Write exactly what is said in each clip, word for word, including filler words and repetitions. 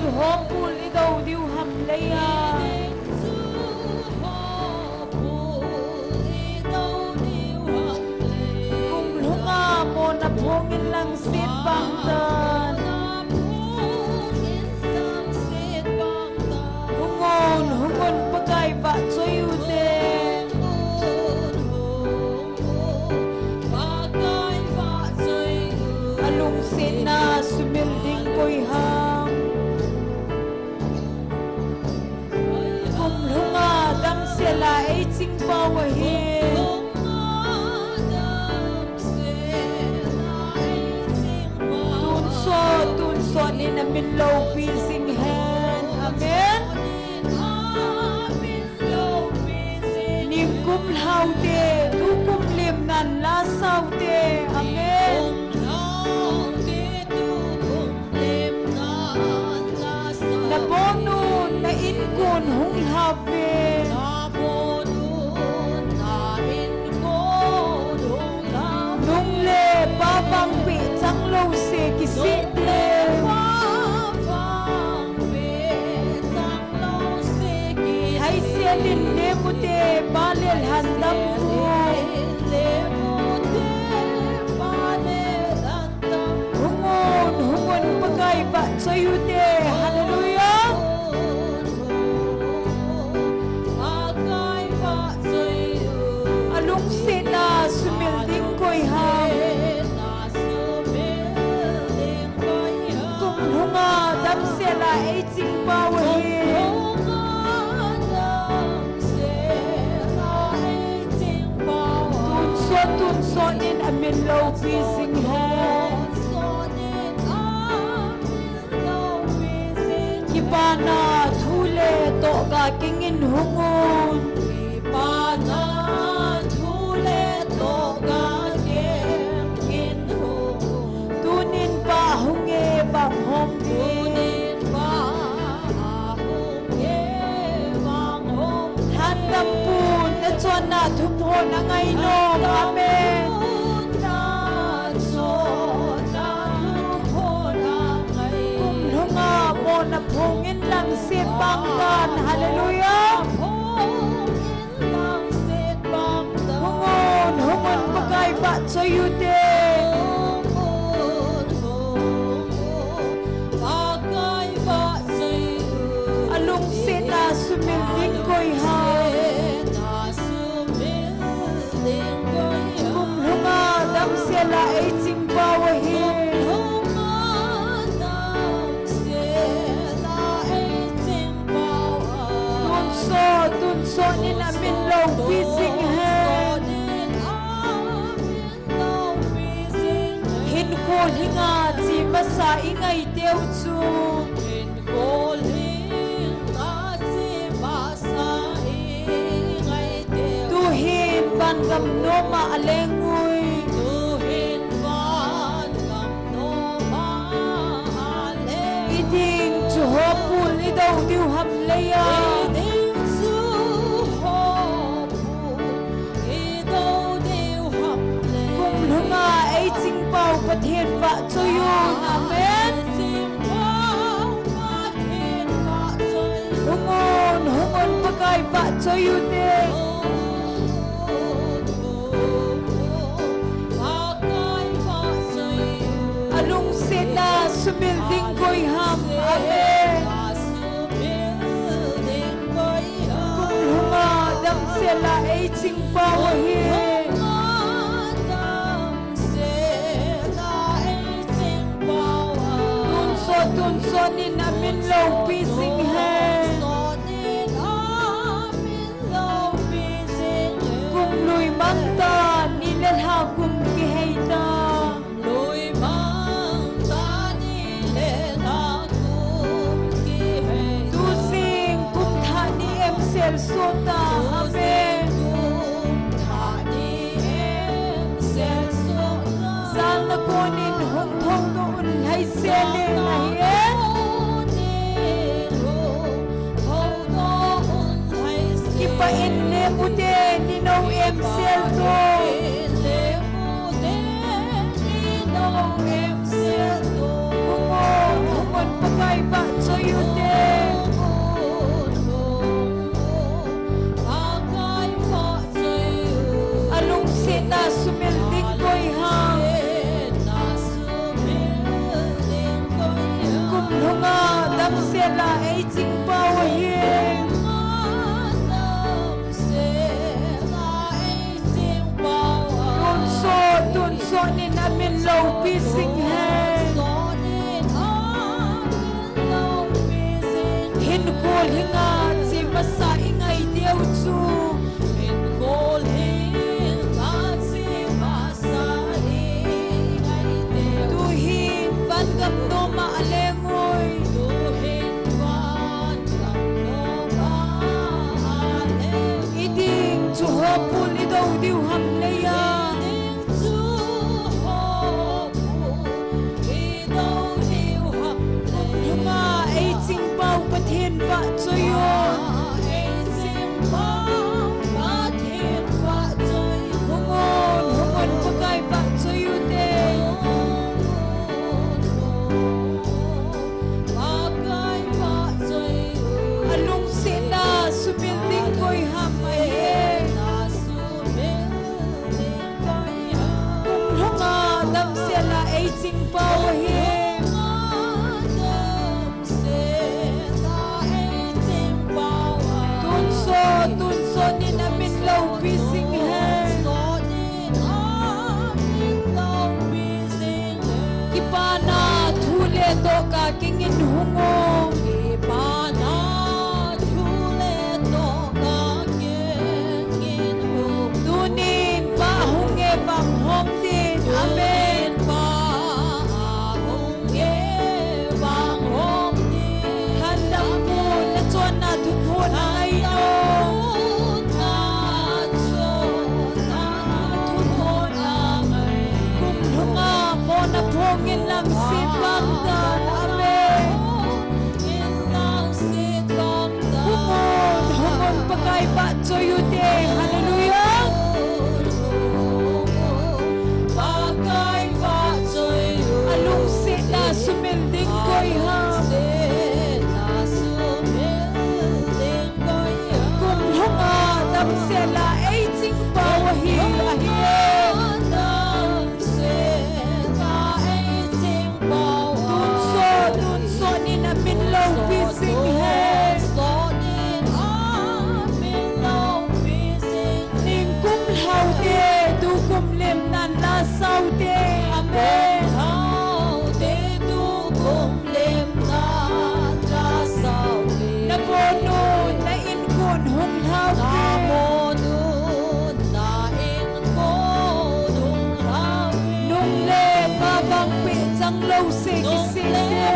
Hopul i do diu ham leiya. Kum lhunga mona phong in lang sit bang tan. Hung un, hung un Pakai vahchoi u te. A lungsetna sumil ding koi ham. Kum lhunga damsel a ei chingpau ahi. Tun sot, tun sot in a min loupi jing hen. Amen. Nikum lhau te, tukum lim nan la sau te. Amen. Na bon u, na in kun hung lhau ve. Nung le pa vang pe chang lou se kisih te. Haisel in nem u te, pa le lhan dam u. Hung un, hung un Pakai vahchoi u te. Hallelujah. A lungsetna sumil ding koi ham. Kum lhunga damsel a ei chingpau ahi. Tun sot, tun sot in a min loupi jing hen. Kipana thu le tohga keng in hung un. Kipana thu le tohga keng in hung un. Tunin pa hung e vang hom. Tunin pa hung e vang hom. Lhan dam pun na chonna thum hon a ngai nom. Amen. Kum lhunga mona phong in lang sit bang tan. Hallelujah. Hung un, hung un Pakai vahchoi u te. A lungsetna sumil ding koi ham. Kum lhunga damsel a ei chingpau ahi. Tun sot, tun sot in a min loupi jing hen. Hinkho lhinga chi masa i ngai teu chu. Tuhin vangam noma a leng ui. I ding chu hopul i do diu ham leiya. Kum lhunga ei chingpau Pathen vahchoi un. Amen. Hung un, hung un Pakai vahchoi u te. A lungsetna sumil ding koi ham. Amen. Kum lhunga damsel a ei chingpau ahi. Tun sot, tun sot in a min loupi jing hen. Kum lui mang ta, ni le lha kum kihei ta. Tu jing kum thah ni em sel sot ta. Amen. Jan na kon in hung thou to un lhai sel in ahi e. Kipah in nem u te, ni nou em sel to. Hung un, hung un Pakai vahchoi u. la ei chingpau ahi. Tonsot, tonsot in amin loupi jing hen. Hinkho hinga che masa i ngai diu chu. Tuhin vangam noma aleng oi. Iding chu hopul i do diu ham leiya. Kum lhunga ei chingpau Pathen vahchoi un. Hung un, hung un Pakai vahchoi ute. Alungsetna sumil ding koi ham ahi. Kum lhunga damsel a ei chingpau ahi. Tonsot, tonsot in amin loupi jing hen. Kipana thu le tohka kengin hung un. Tunin Pa hung e vang hom tin. Amen. Handam pon, nachonna thuphon ngai o. Kum lhunga pona phong in lang sit vang tan. Amen. Hung un, hung un Pakai vahchoi ute. Hallelujah. Alungsetna sumil ding koi ham. Kum lhunga damsel a ei chingpau ahi, ahi. Tonsot, tonsot in amin loupi jing hen. Ningkum lhau te, tukum lim nan la sau te. Amen. Napon un, na inkhon hung lhau te. Nung le pa vangpeh chang lou se kisih te.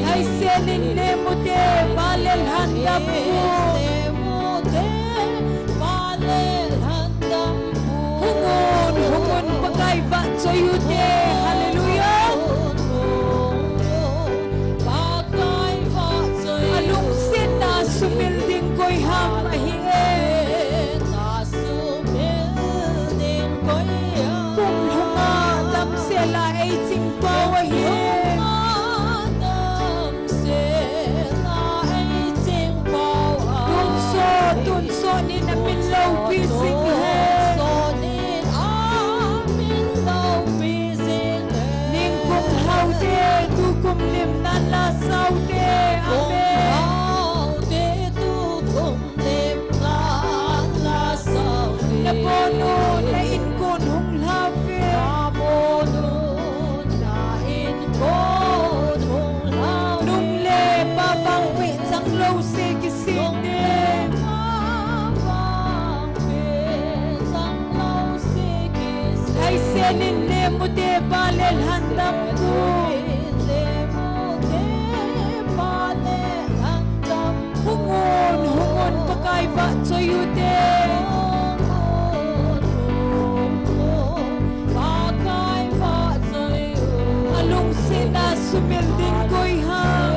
Lhaisel in nem ute, Pa le lhan dam u. Hung un, hung un Pakai vahchoi ute. Hallelujah. Alungsetna sumil ding koi ham ahi e. Kum lhunga damsel a ei chingpau ahi. Tonsot, tonsot in amin loupi jing hen. Ningkum lhau te, tukum lim nan la sau te. Amen. Napon un, na inkhon hung lhau ve. Nung le pa vangpeh chang lou se kisih te. Lhaisel in nem ute, Pa le lhan dam u. Hung un, hung un Pakai vahchoi ute. Alungsetna sumil ding koi ham.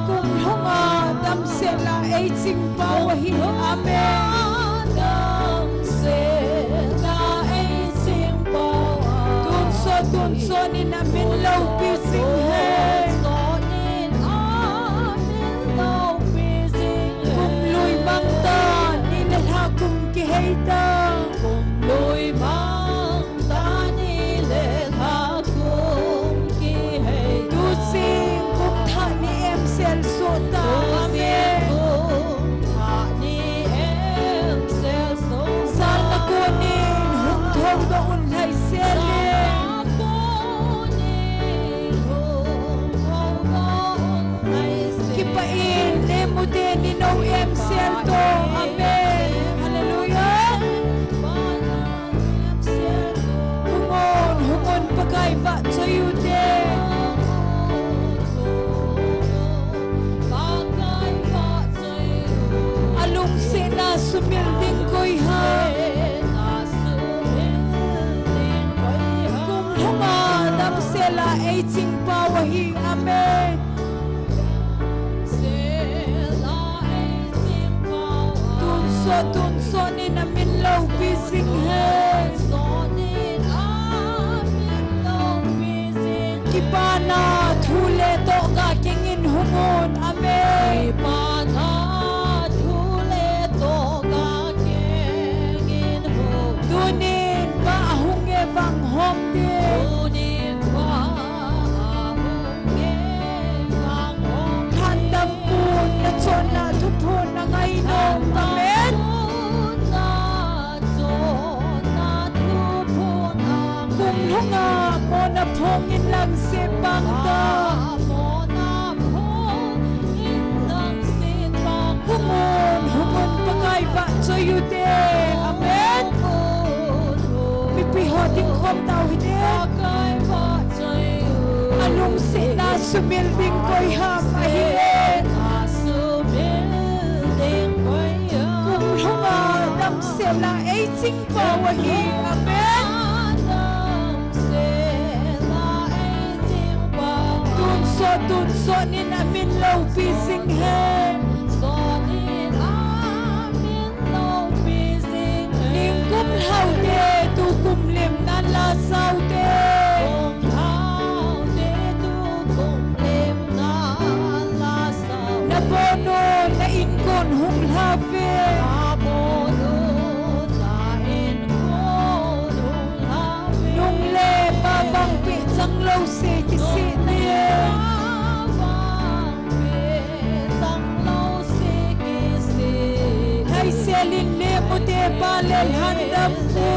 Kum lhunga damsel a ei chingpau ahi. Amen. Tonsot, tonsot in amin loupi jing hen. Kum lui mang tan, ni le lha kum kihei tan. Ei chingpau ahi. Amen. Tunsot, tunsot in amin loupi jing hen. Kipana thu le tohgah keng in hung un. Amen. Kipana thu le tohgah keng in hung. Tunin Pa hung e vang hom te. Tunin Pa hung e vang hom te. Lhandam pun nachonna thuphon na ngainom. Amen. Kum lhunga mona phong in langse bang ta. Hung un, hung un, Pakai vahchoi u te. Amen. Mipi ho dingkhom tau hite. Alungsetna sumil ding koi ham ahi e. Kum lhunga damsel a ei chingpau ahi. Amen. Tunsot, tunsot in amin loupi jing hen. Ningkum lhau te, tukum lim nan la sau te. Nabon u na inkon hung lha ve. Nung le pa vangpeh chang lou se kisih ni. Lhaisel in lemu te pa le lhandam u.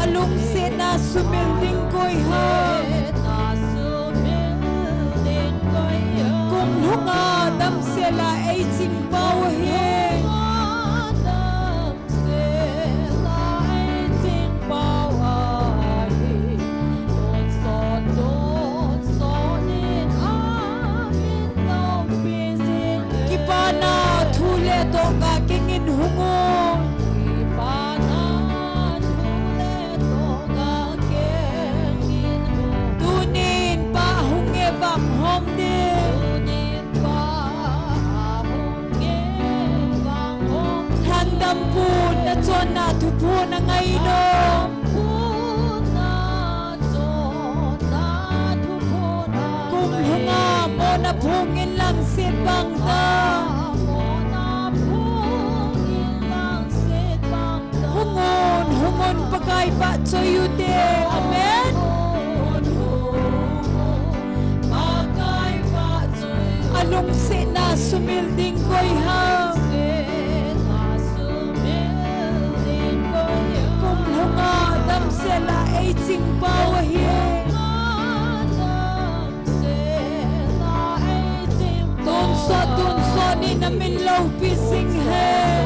Alungsetna sumil ding koi ham. Kum lhunga damsel a ei chingpau ahi. Kipana thu le tohgah keng in hung un. Tunin Pa hung e vang hom te. Lhandam pun nachonna thuphon na ngainom. Kum lhunga mona phong in langset bang ta. Hung un, hung un, Pakai vahchoi u te. Amen. Alungsetna sumil ding koi ham. Kum lhunga damsel a ei chingpau ahi. Tunsot, tunsot in amin loupi jing hen.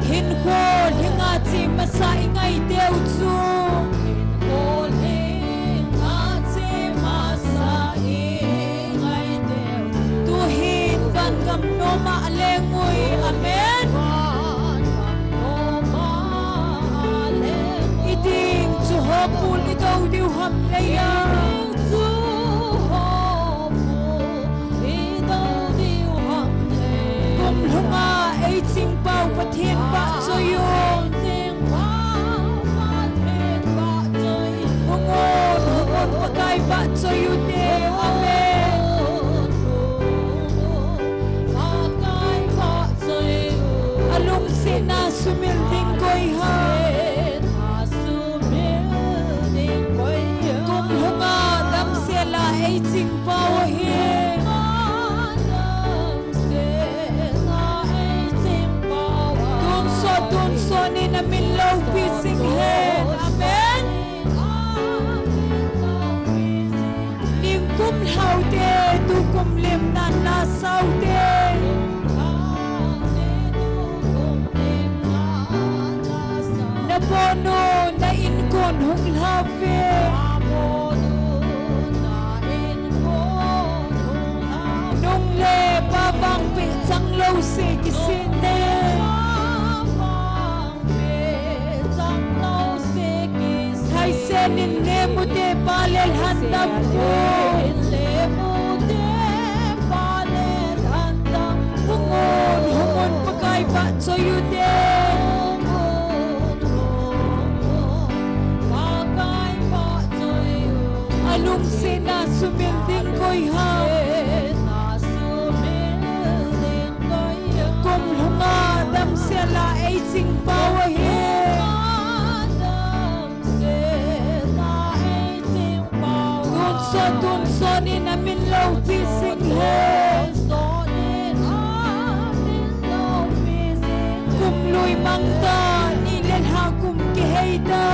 Hinkho lhinga che masa i ngai teu chu. Tuhin vangam noma aleng ui. Amen. I ding chu hopul i do diu ham lei a. Kum lhunga ei chingpau Pathen vahchoi u. Hung un, hung un, Pakai vahchoi u te. Amen. Alungsetna sumil ding koi ham. Kum lhunga damsel a ei chingpau ahi. Tunsot, tunsot in amin loupi jing hen. Amen. Ningkum lhau te, tukum lim nan la sau te. Nabon u na inkon hung lha ve. Mute pa le lhan dam ko. Hung un, hung un Pakai vahchoi ute. Alungsetna sumil ding koi ham? Kum lhunga damsel a eiching pau ahi. Tonsot, tonsot in amin loupi jing hen. Kum lui mang ta, ni le lha kum kihei ta.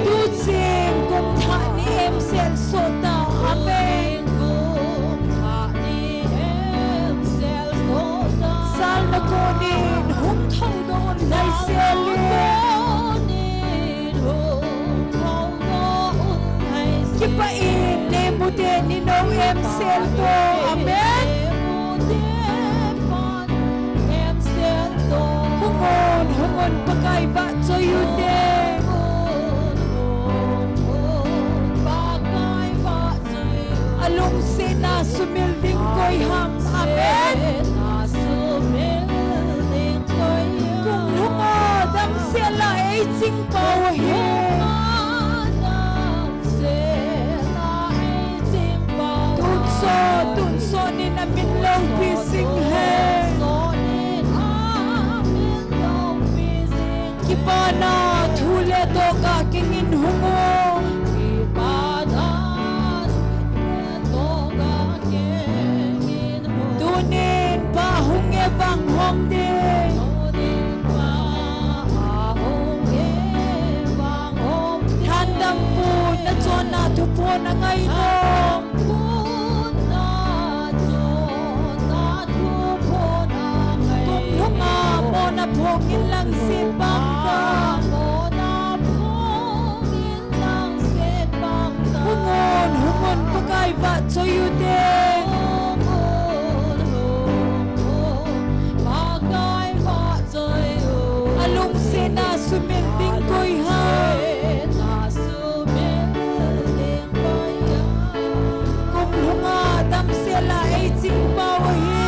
Tuching kum thah ni emsel soh ta. Amen. Salna konin hung thoudoh un lhaisel e. Kipah in, ne mute ni nou emsel to. Amen. Hung un, hung un Pakai vahchoi ute. Alungsetna sumil ding koi ham? Amen. Kum lhunga damsel a eiching pau ahi. Tonsot, tonsot in amin loupi jing hen. Kipana thu le tokah kengin hung o. Tunin Pa hung e, vang hom ding. Lhandampu nachonna thuphon angai nom. Kum lhunga mona phong in lang se pang ta. Hung un, hung un Pakai vahchoi ute. Alungsetna sumil ding koi ham? Kum lhunga damsel a eiching pau ahi.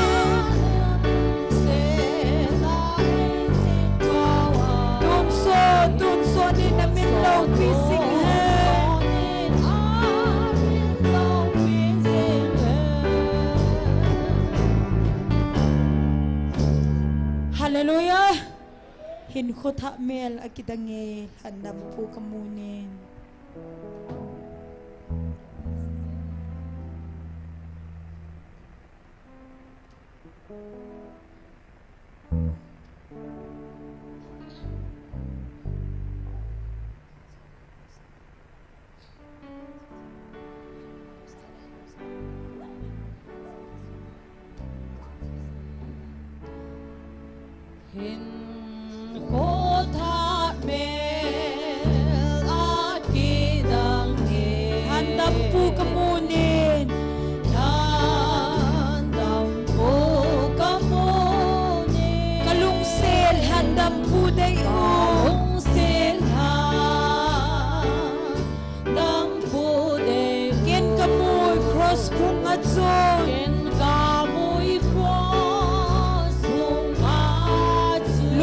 Tonsot, tonsot in amin loupi jing hen. Hallelujah. Hinkho thah mel akidang e, lhandampu kamun in. Hinkho thah mel akidang e. Lhandampu kamun in. Lhandampu kamun in. Kalungset lhandampu dei u. Kalungset lhan dampu dei. Ken kamui cross phung a chun. Ken kamui cross phung a chun.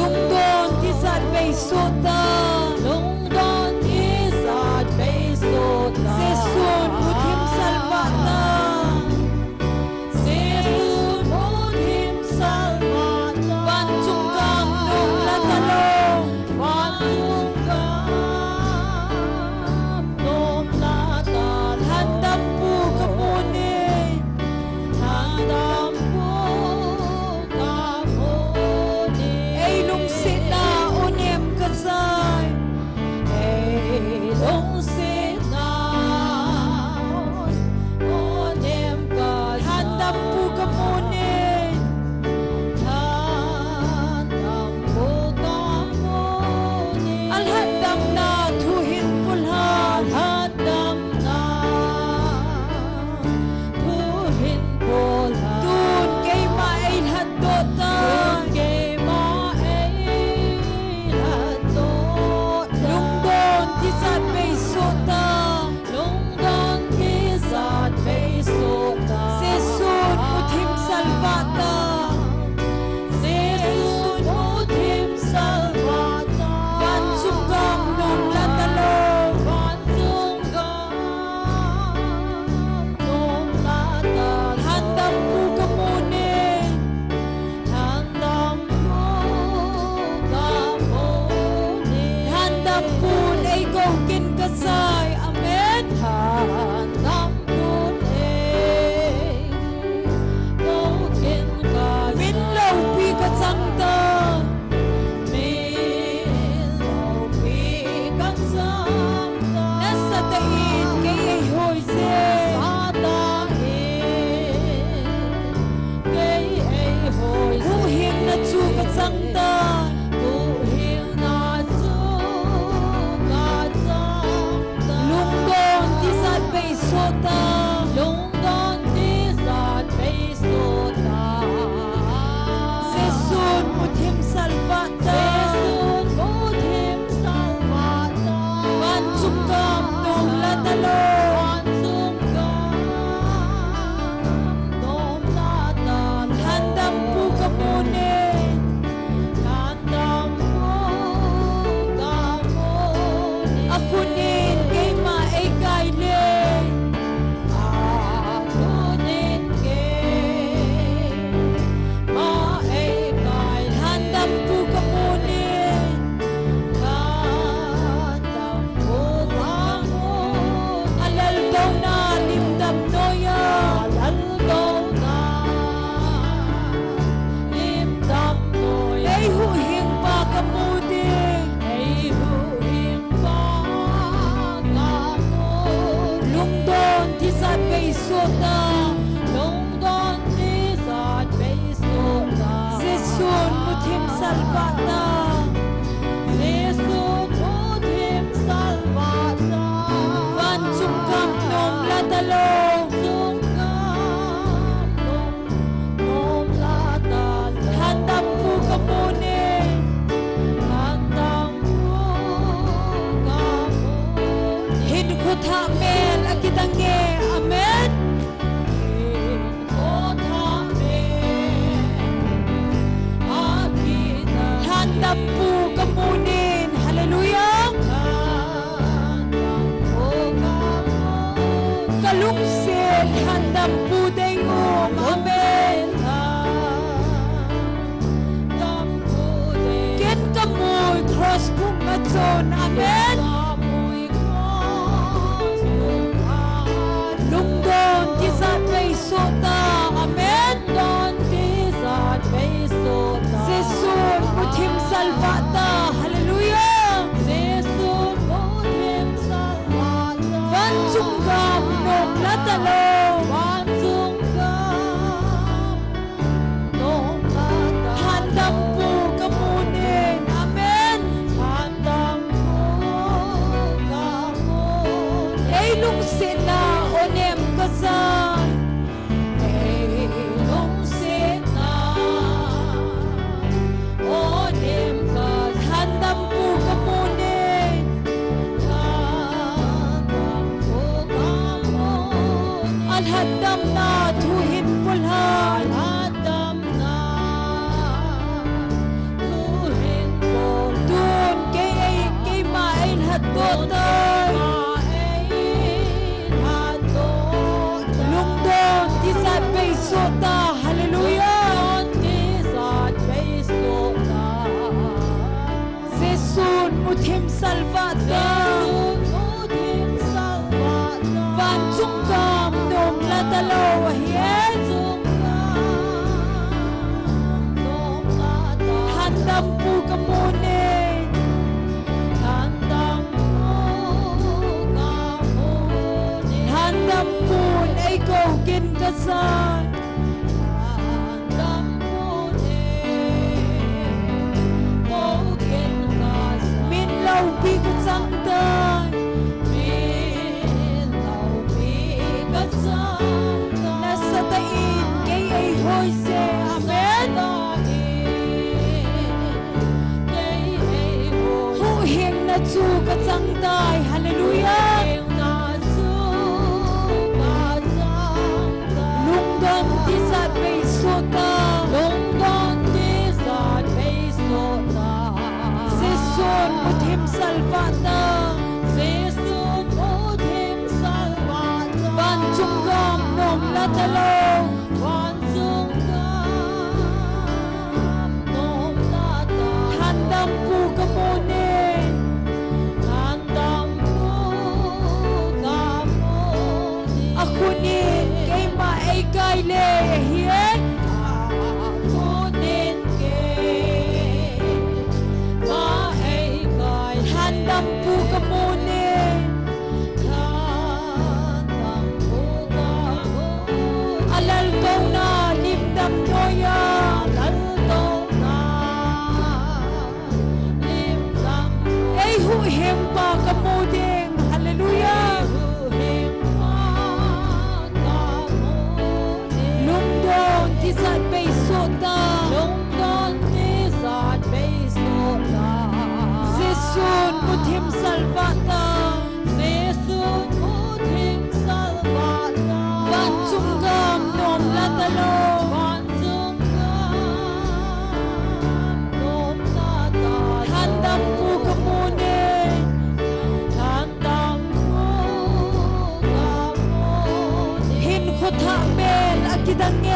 Amen. Lungdon tijat bei soh ta. Amen. Jesu muthim salvah ta. Hallelujah. Vanchung gam nom la talou. Thandam pu kamun in. Amen. Ei lungsetna onem kajai. Ei lungsetna onem kajai. Thandam pu kamun in. Alhatdamna thu hin pulhan. Tun kei ei, keima ei lhatdoh tai. Lungdon tijat bei soh ta. Hallelujah. Jesun muthim salvah ta. Vanchung gam nom la talou ahi e. Thandam pu kamun in. Thandam pun ei kou gin kajai. Min loupi kachang tai. Nasatah in kei ei hoi je. Amen. Huhhingna chu kachang tai. Hallelujah. Lungdon tijat bei soh ta. Lungdon tijat bei soh ta. Jesun muthim salvah ta. Jesun muthim salvah ta. Vanchung gam nom la talou. Vanchung gam nom la talou. Thandam pu kamun in. Akhut in keima ei kai le ahi e. Thandam pu kamun in. Alaltouna lim damnoi a. Ei huhhingpa kamu ding. Hallelujah. Lungdon tijat bei soh ta. Jesun muthim salvah ta. Vanchung gam nom la talou. Thandam pu kamu ding. Hinkho thah mel akidang e.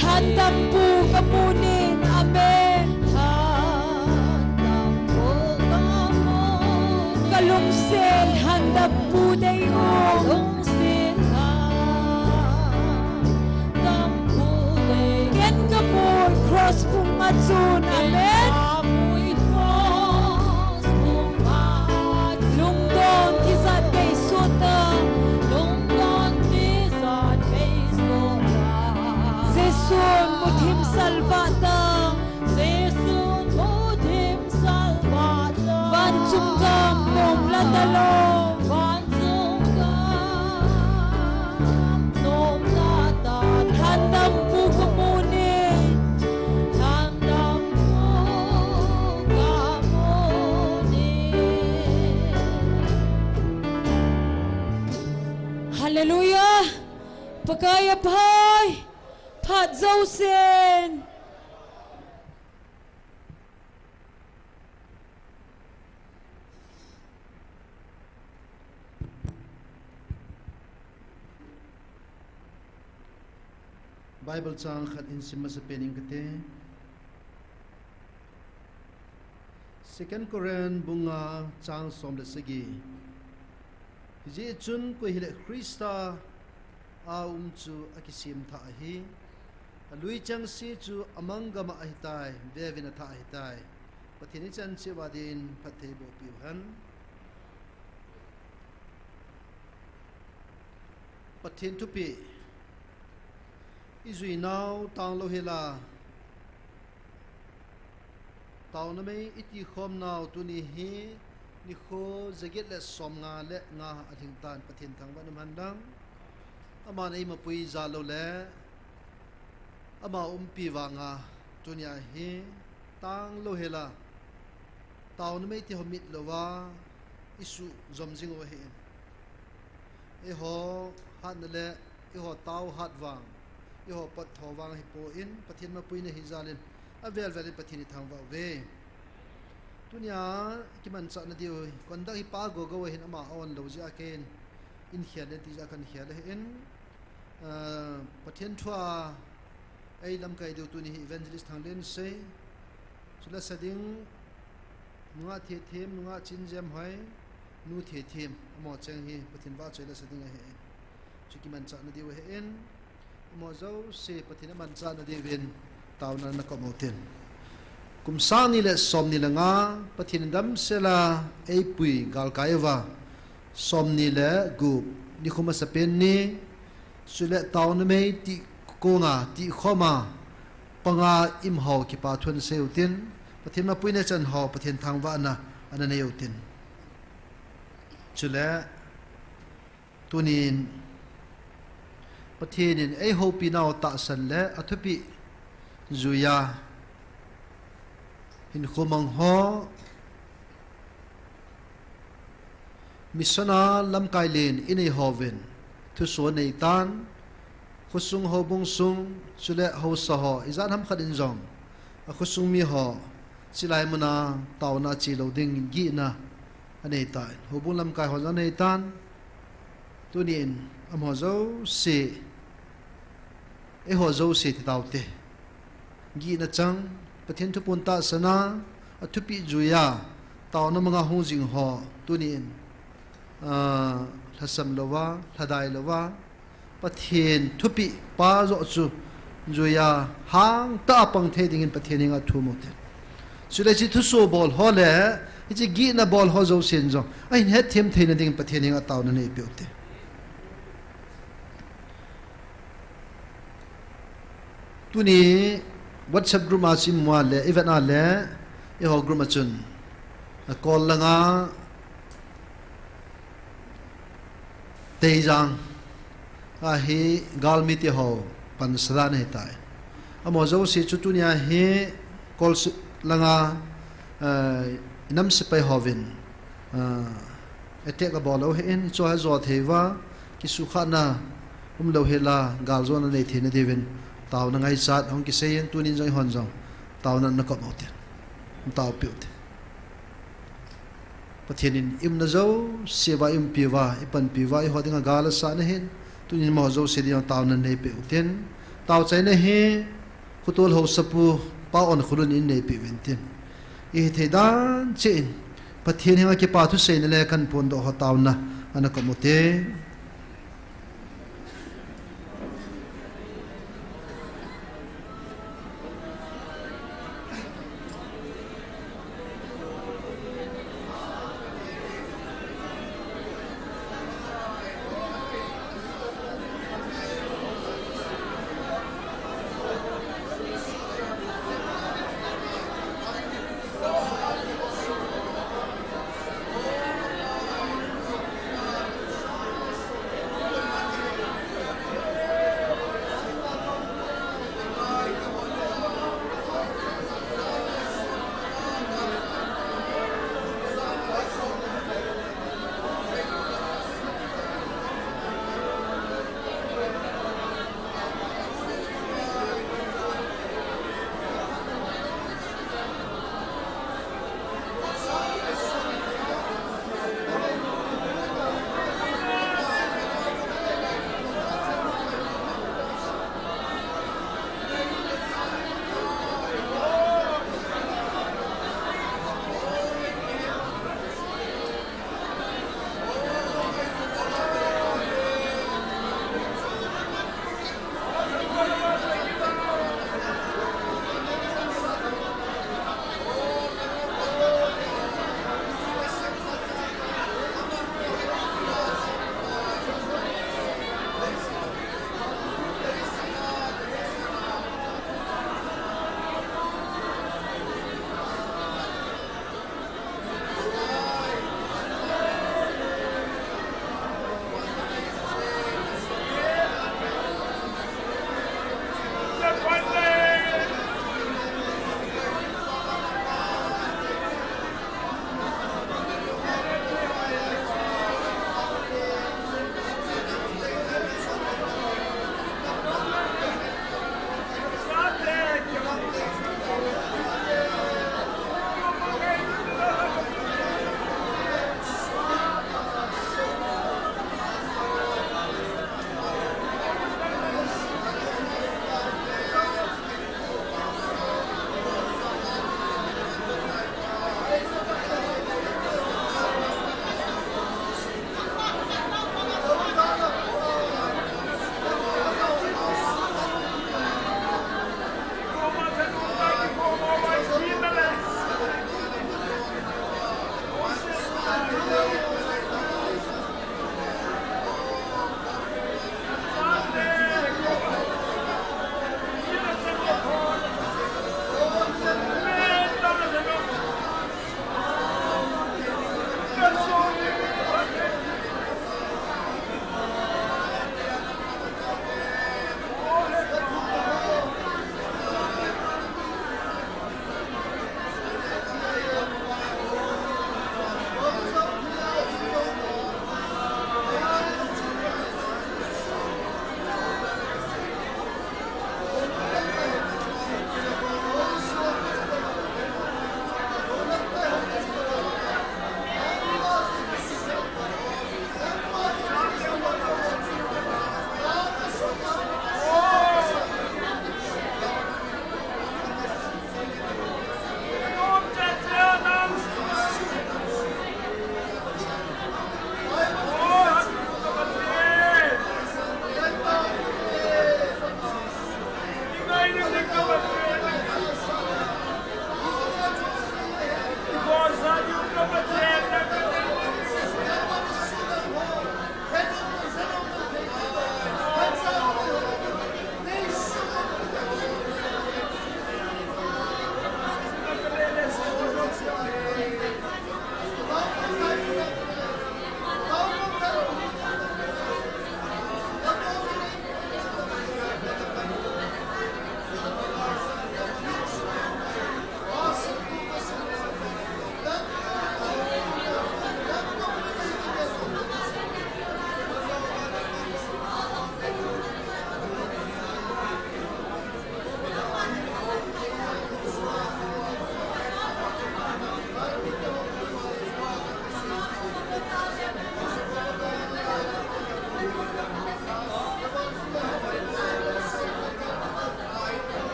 Thandam pu kamu ding. Amen. Kalungset thandam pu dei u. Ken kamu cross pung a chun. Amen. Lungdon tijat bei soh ta. Jesun muthim salvah ta. Vanchung gam nom la talou. Thandam pu kamu ding. Hallelujah. Pakai aphai. Phat jousen. Bible chang khat in sim masapen ing kate. Second Corinth bung nga chang som le sagi. Hijeh chun koi hile Christa a um chu akisem thah ahi. Alui chengse chu amang gam a ahitai, vevin athah ahitai. Pathen ichan cheh uva din phatthei boh piu hen. Pathen thupeh, ijui nau tang lou hela, taona mei iti khom nau tuni hi, nikho jaget le som nga le nga alhing tan, Pathen thangvah in um hen lang. Aman eimapui jal lou le, ama umpi vanga, tunia hi, tang lou hela, taona mei ti ho mit louva, isuh jom jing u ahin. Eiho hatna le, eiho tao hat vang, eiho pot tho vang hipon, Pathen mapuina hi jal in, avel vel in Pathen ithangvah uve. Tunia, kimanchah na diu, conduct hi Pa Gogo ahin ama a-on lou jeh a ken, in khel in ti jeh a kan khel ahin. Ah, Pathen thua, ei lamkai diu tuni hi Evangelist Thanglen sei. Chule sa ding, nungah Thethem, nungah Chinjem hoi, nu Thethem, amaho cheng hi Pathen vahchoi la sa ding ahin. Chu kimanchah na diu ahin. Amaho jouse Pathen amanchah na diuvin, taona na kop u tin. Kum sang ni le som ni le nga, Pathen in damsel a eipui galkai uva, som ni le gup, nikho masapen ni, chule taona mei ti konga, ti khoma, panga imho kipa thu ana sei u tin, Pathen mapuina chan ho, Pathen thangvahna, ana nei u tin. Chule, tunin, Pathen in eihoupi nau tahsan le athupeh juiya, hinkho mang ho, mission a lamkai len inei hovin, thusoh anei tan, khosung houbung sung, chule haosa ho, ijat ham khat in jong, akhosung mi ho, chilai muna taona che lou ding gihna anei tan, houbung lamkai ho jong anei tan, tunin amaho jouse, eiho jouse ti taute. Gihna chang, Pathen thupeh tahsan a, athupeh juiya, taona manga hung jing ho, tunin, ah, lhasam louva, lhadai louva, Pathen thupeh pa joh chu juiya hangtah a pang thei dingin Pathen henga thum u tin. Chule hiche thusoh bol ho le, hiche gihna bol ho jousen jong, ahin hetthem theina dingin Pathen henga taona neipeh u tin. Tuni WhatsApp group a chu imu a le, ivet a le, eiho group a chun, a call langa, Teijang, ahi galmi te ho, pansa dan ahitai. Amaho jouse chu tunia hi call su-, langa, eh, inam sepai hovin, eh, attack abol u ahin, hicheho hi ajo thei uva, kisukhahna umlou hela, galjona nei theina diuvin, taona ngaichat, hung kisei in, tunin jong eihon jong, taona na kop u tin, taopeh u tin. Pathen in i umna jouse uva, i umpi uva, i panpi uva, eiho dinga gal asah na ahin, tunin amaho jouse dinga taona neipeh u tin, taochaina hi, Khotol Haosapu, Pa Onkholun in neipeh uvin tin. Ihithei dan cheh in, Pathen henga kipa thuseina le kahin phondoh ho taona, ana kop u tin.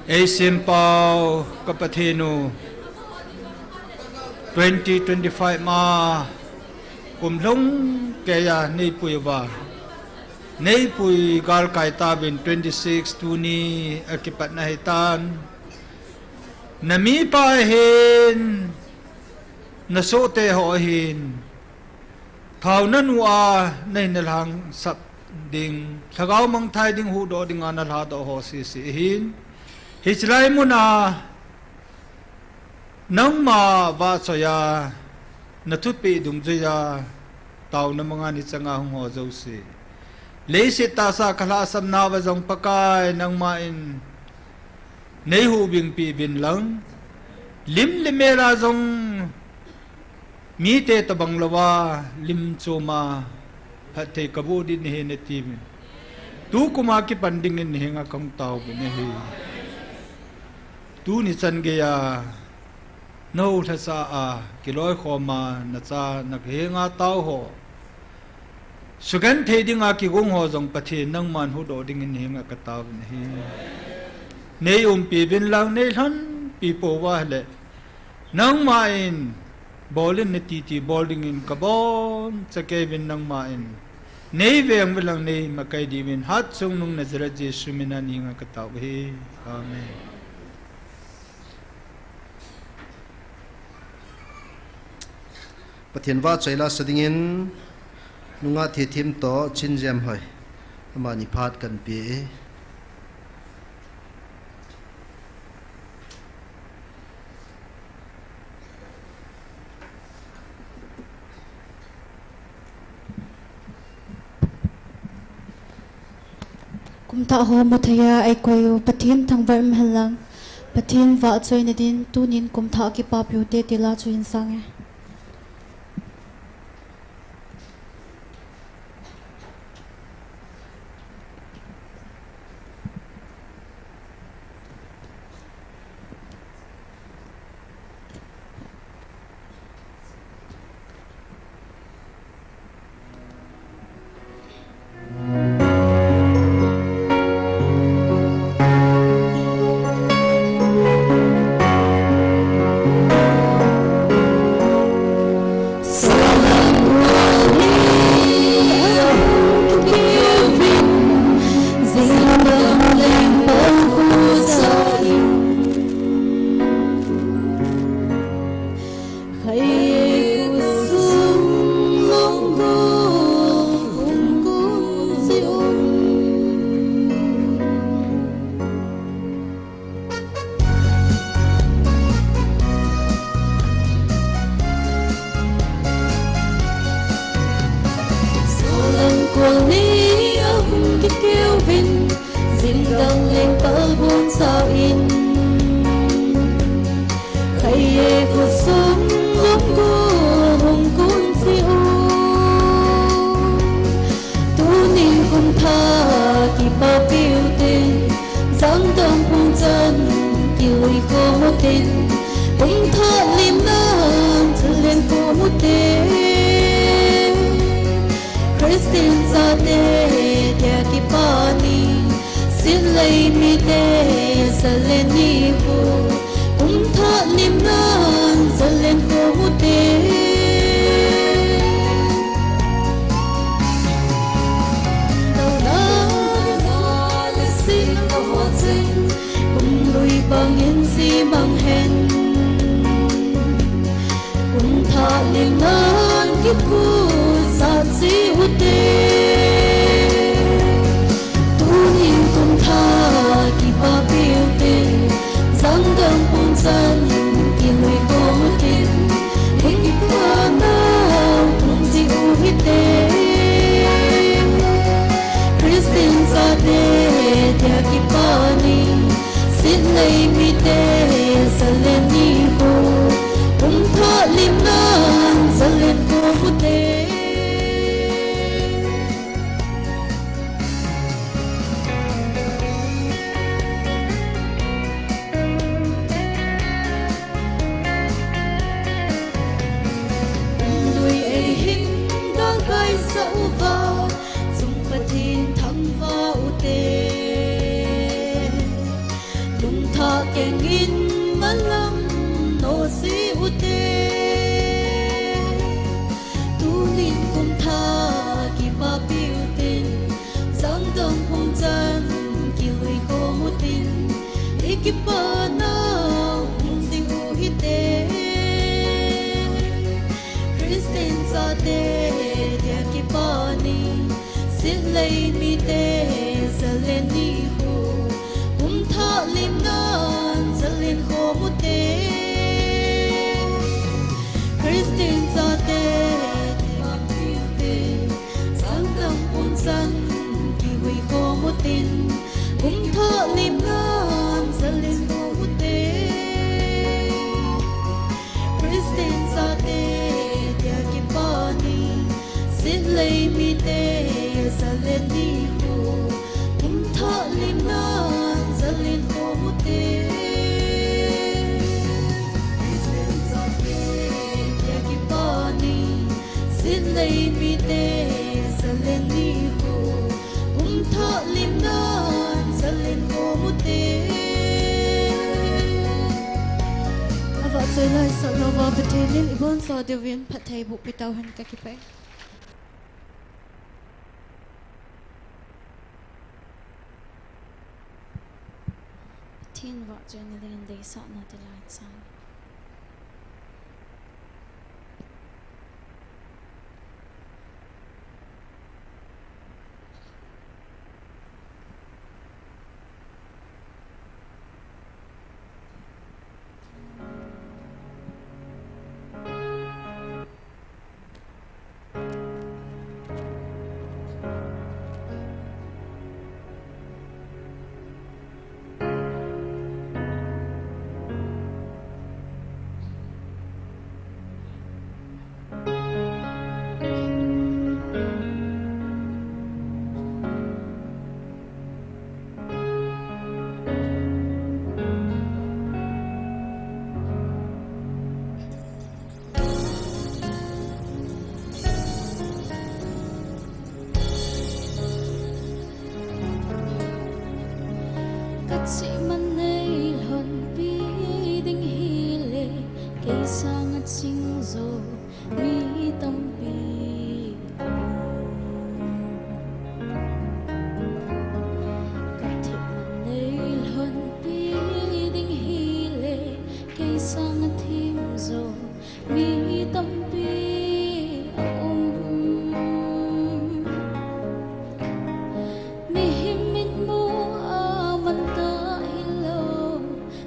Ei sempau ka Pathen u, twenty twenty-five ma kum lhung keiya neipui uva, neipui galkai tauvin twenty-six tuni akipatna hitan. Na mipa ahin, na sohte ho ahin, thaona nu a nei na lhangsap ding, lhagao mangthai ding, huhdoh dinga na lhadoh ho sese ahin. Hiche lai muna nangma vahchoiya, na thupeh dungjuiya, taona manga nei changa hung ho jouse, leiset tahsa ka lhahsamna uva jong Pakai nangman nei hubingpeh uvin lang, lim le mel a jong mite tobang louva, lim choma phatthei kaboh ding nahi natiuvin. Tukum a kipan dingin nahenga kahung taovin ahi. Tuni chan geiya, na hou lhasa a, kiloikhoma, na cha, na henga tao ho sugenthei dinga kigong ho jong Pathen nangman huhdoh dingin nahenga kataovin ahi. Nei umpi uvin lang, nei lhonpi pouva ahile, nangman bol in natiti bol dingin kabonchauvin, nangman nei veng uvin lang, nei makai diuvin, Hatchungnung Nazareth Jesu mina nahenga katao ahi. Amen. Pathen vahchoi lasa dingin, nungah Thethem toh Chinjemhoi, amani phat kahin pe e. Kumthah ho mutheiya eikoi u Pathen thangvah in umhen lang, Pathen vahchoina din tunin kumthah kipapiu te tila chu hin sange. Jingdang leng palbon sao in, khai e khosung lom ko hung kun si o. Tunin kumthah kipapiu te, jangdang pungchan kilui khom u te, kumthah limnan jalen khom u te. Christian chate tia kipa ni, sitlei mite jalen ni khu, kumthah limnan jalen khom u te. Taona le sing ho cheng, kum lui bangin jimang hen. Kumthah limnan kipusah ji u te. Tunin kumthah kipapiu te, jangdang pungchan kilui khom u te, hing kipana hung ji u hite. Christian chate tia kipa ni, sitlei mite jalen ni khu, kumthah limnan jalen khom u te. Lui ei hin galkai sah uva, chung Pathen thangvah u te. Lungtha Engin malam nosi ute. Tunin kum thah kipapi utin, Sangtam pung chan kihui khom utin, i kipana hung ding u hite. Christian chate dia kipana, Sitlei mite zalen ni khu, kum thah limnan zalen khom ute. Christian chate, Sangtam pung chan kihui khom utin, kum thah limnan zalen khom ute. Christian chate dia kipana, Sitlei mite zalen ni khu, kum thah limnan zalen khom ute. Christian chate dia kipana, Sitlei mite zalen ni khu, kum thah limnan zalen khom ute. Avahchoi laisah louva Pathen in ibonsa diuvin phattheiboh peh tauhen, kakipah e. Pathen vahchoina dingin deisahna tilai insan. Kachihman neilhonpi ding hile, kei sanga ching jo mi tampi aum. Kathepman neilhonpi ding hile, kei sanga themjo mi tampi aum. Mihem mitmu a mantah hilou,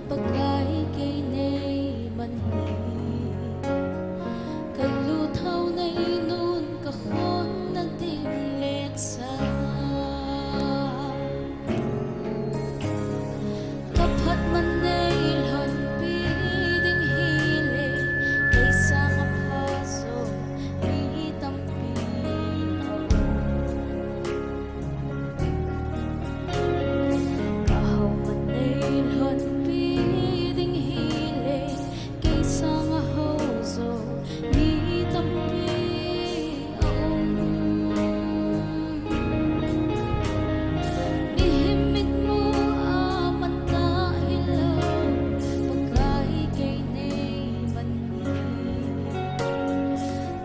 Pakai kei neiman hi. Kalutthao neinun kakhonna dimleksa. Kaphatman neilhonpi ding hile, kei sanga phajo mi tampi aum. Kahaoman neilhonpi ding hile, kei sanga haojo mi tampi aum. Mihem mitmu a mantah hilou, Pakai kei neiman hi.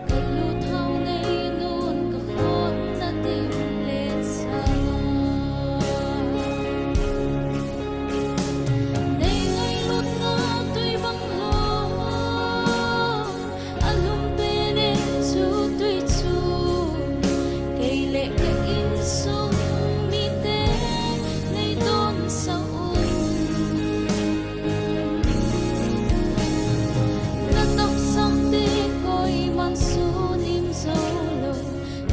Kalutthao neinun kakhonna dimleksa. Neingailutna twi bang lou, alhum tene chu twi chu, kei le ka insung mite neidonsah un. Natapsangte koiman sunim joulou,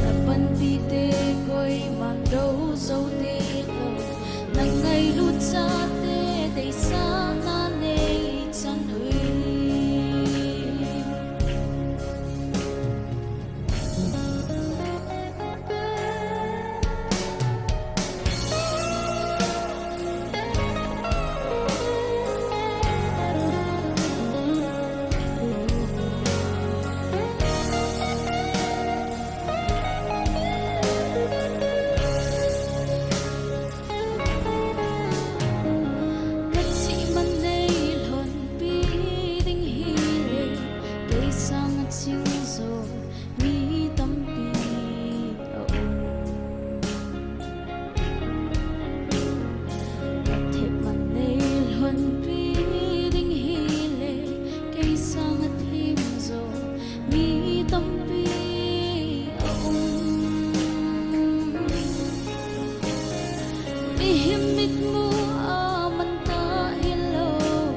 napanpite koiman dou jou tilou, nangailut chate deisahna neichan ui. Mihem mitmu a man ta hilou,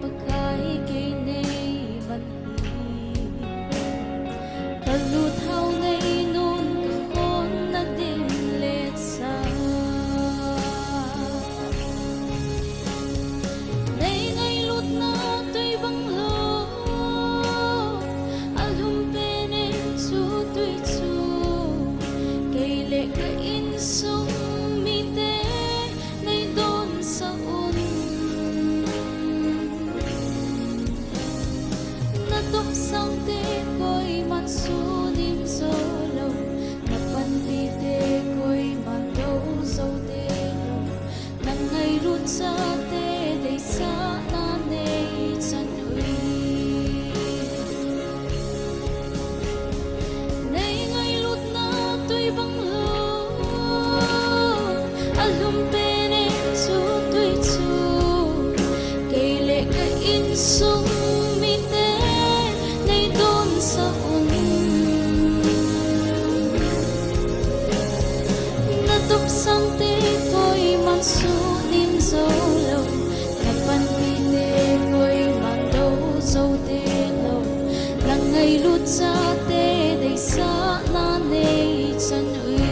Pakai kei nei man hi. Ka lut hau nei nun ka khon na dim le sa. Nei ngailutna tui bang lou, a lhum pen in chu tui chu. Kei le ka insung mite nei don sa un. Na topsang te koiman sunim zo lou, na panpi te koiman do zo te lou, na ngailut chate deisahna nei chan ui. Nei ngailutna tui bang lou, a lhum pen in chu tui chu. Kei le ka insung mite nei don sa un. Na topsang te koiman sunim zo lou, na panpi te koiman do zo te lou, na ngailut chate deisahna nei chan ui.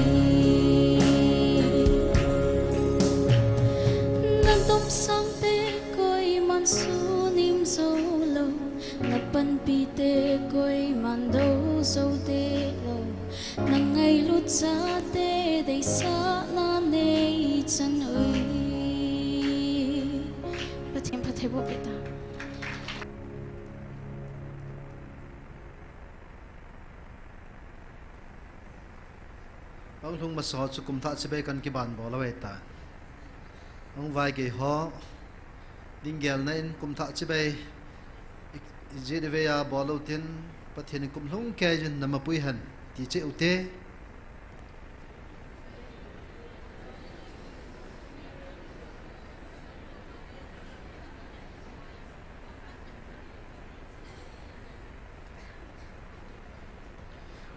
Na topsang te koiman sunim zo lou, na panpi te koiman do zo te lou, na ngailut chate deisahna nei chan ui. Pathen phatthei boh peh ta. Ahung lhung masa ho chu kum thah chibai kan kiban bol uve ta. Ahung vaigei ho, ding gelna in kum thah chibai i, i jit i vei a bol u tin, Pathen in kum lhung kei jin na mapui hen, ti cheh u te.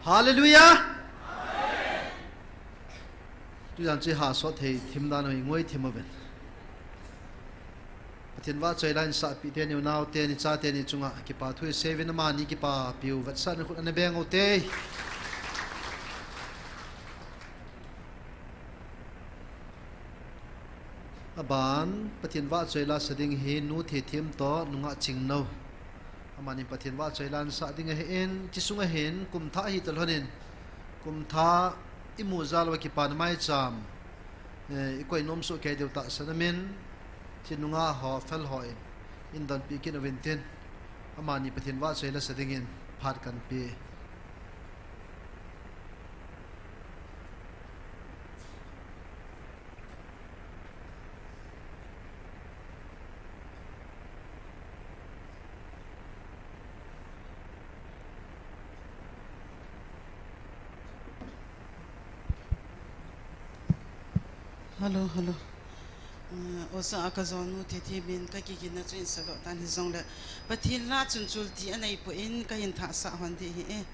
Hallelujah. Tujan chu ha sot thei thim dan u hi ngoi thim uvin. Pathen vahchoi la in sahpi teni, unau teni, cha teni chunga kipa thu i seiyuvin, amani kipapiu vetsahna khut ana beng u te. Aban, Pathen vahchoi la sa ding hi Nu Thethim toh Nungah Chingnou. Amani Pathen vahchoi la in sa ding ahin, hiche sunga hin kum thah hi talhon in, kum thah i mu jal uva kipana maicham, eh, i koi nom soh kei diu tahsan amin, hiche nungah ho, fel ho in, in donpi kit uvin tin, amani Pathen vahchoi la sa dingin phat kan pe. Hello, hello. Uh, oja a ka jonu Thethim in ka kiginna chu in sadoh tan hijongle, Pathen la chun chul ti anei poi in ka hin thah sah hon ding ahi e.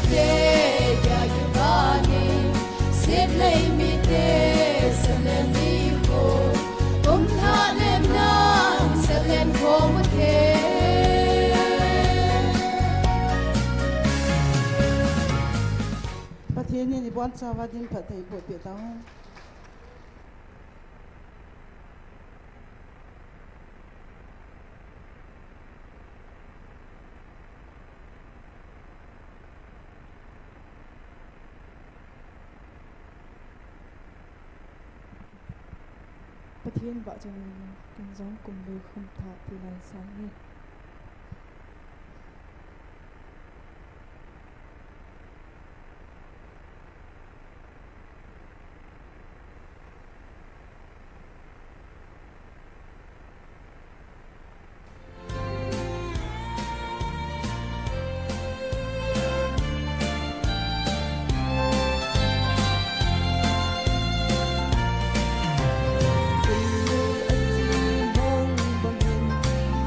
Te, kya kibani, sitlei mite, salen ni ko, kum tha nem nang, salen ko mute. Pathen in ibonchauva dinphatthei boh peh tauhen. Pathen vahchoi in, ken jong kum le kum thah ti lai sang e.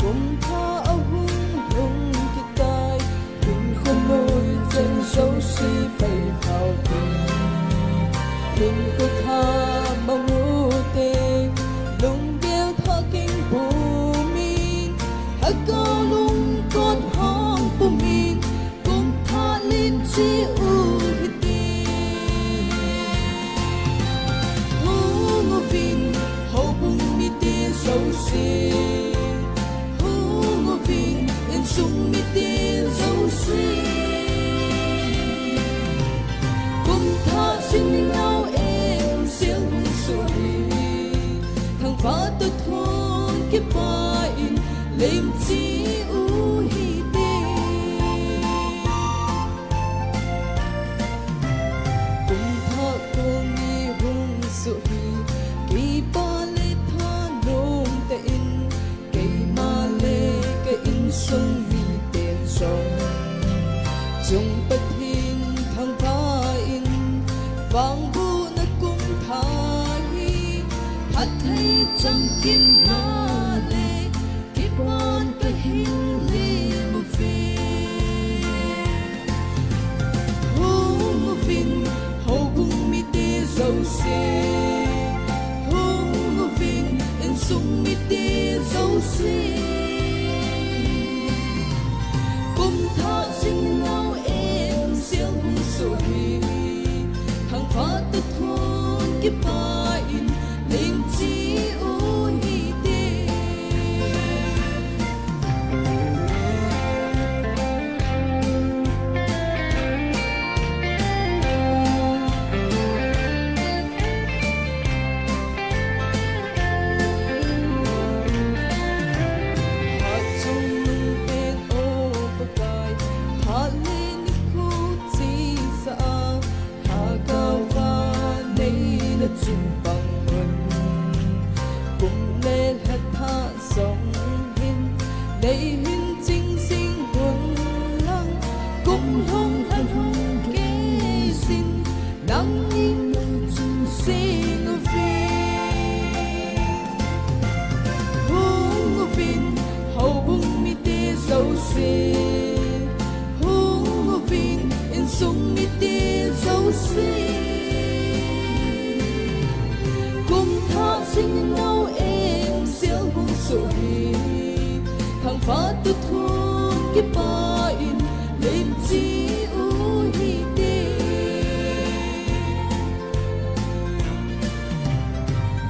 Kum thah ahung lhung kit tai, hinkho moi chan jouse pai thau tin, hinkho thah mang u te, lunggel thah king pumin, lhagao lungkot hong pumin, kum thah len cheh u hite. Hung uvin, houbung mite jouse, hung uvin, insung mite jouse. Kum thah jing nau em sel hung soh hi, thangvah toh thon kipah in leng cheh u hite. Kum thah kong ni hung soh hi, kipah le thanom tah in, keima le ka insung miten jong, chung Pathen thangvah in, vangbohna kum thah hi, phatthei chamkimna le, kipah in kahin lem uve. Hung uvin, houbung mite jouse, hung uvin, insung mite jouse. Kum thah jing nau em sel hung soh hi, thangvah toh thon kipah in leng cheh u hite. Phat chungnung pen o Pakai, phat le nikho chesa a, lhagao va neina chun pang un. Kum le lha thah jong hin, nei hin ching jing un lang, kum lhung lha lhung kei sin, nangin nung chung seng uve. Hung uvin, houbung mite jouse, hung uvin, insung mite jouse. Kum thah jing nau em sel hung soh hi, thangvah toh thon kipah in leng cheh u hite.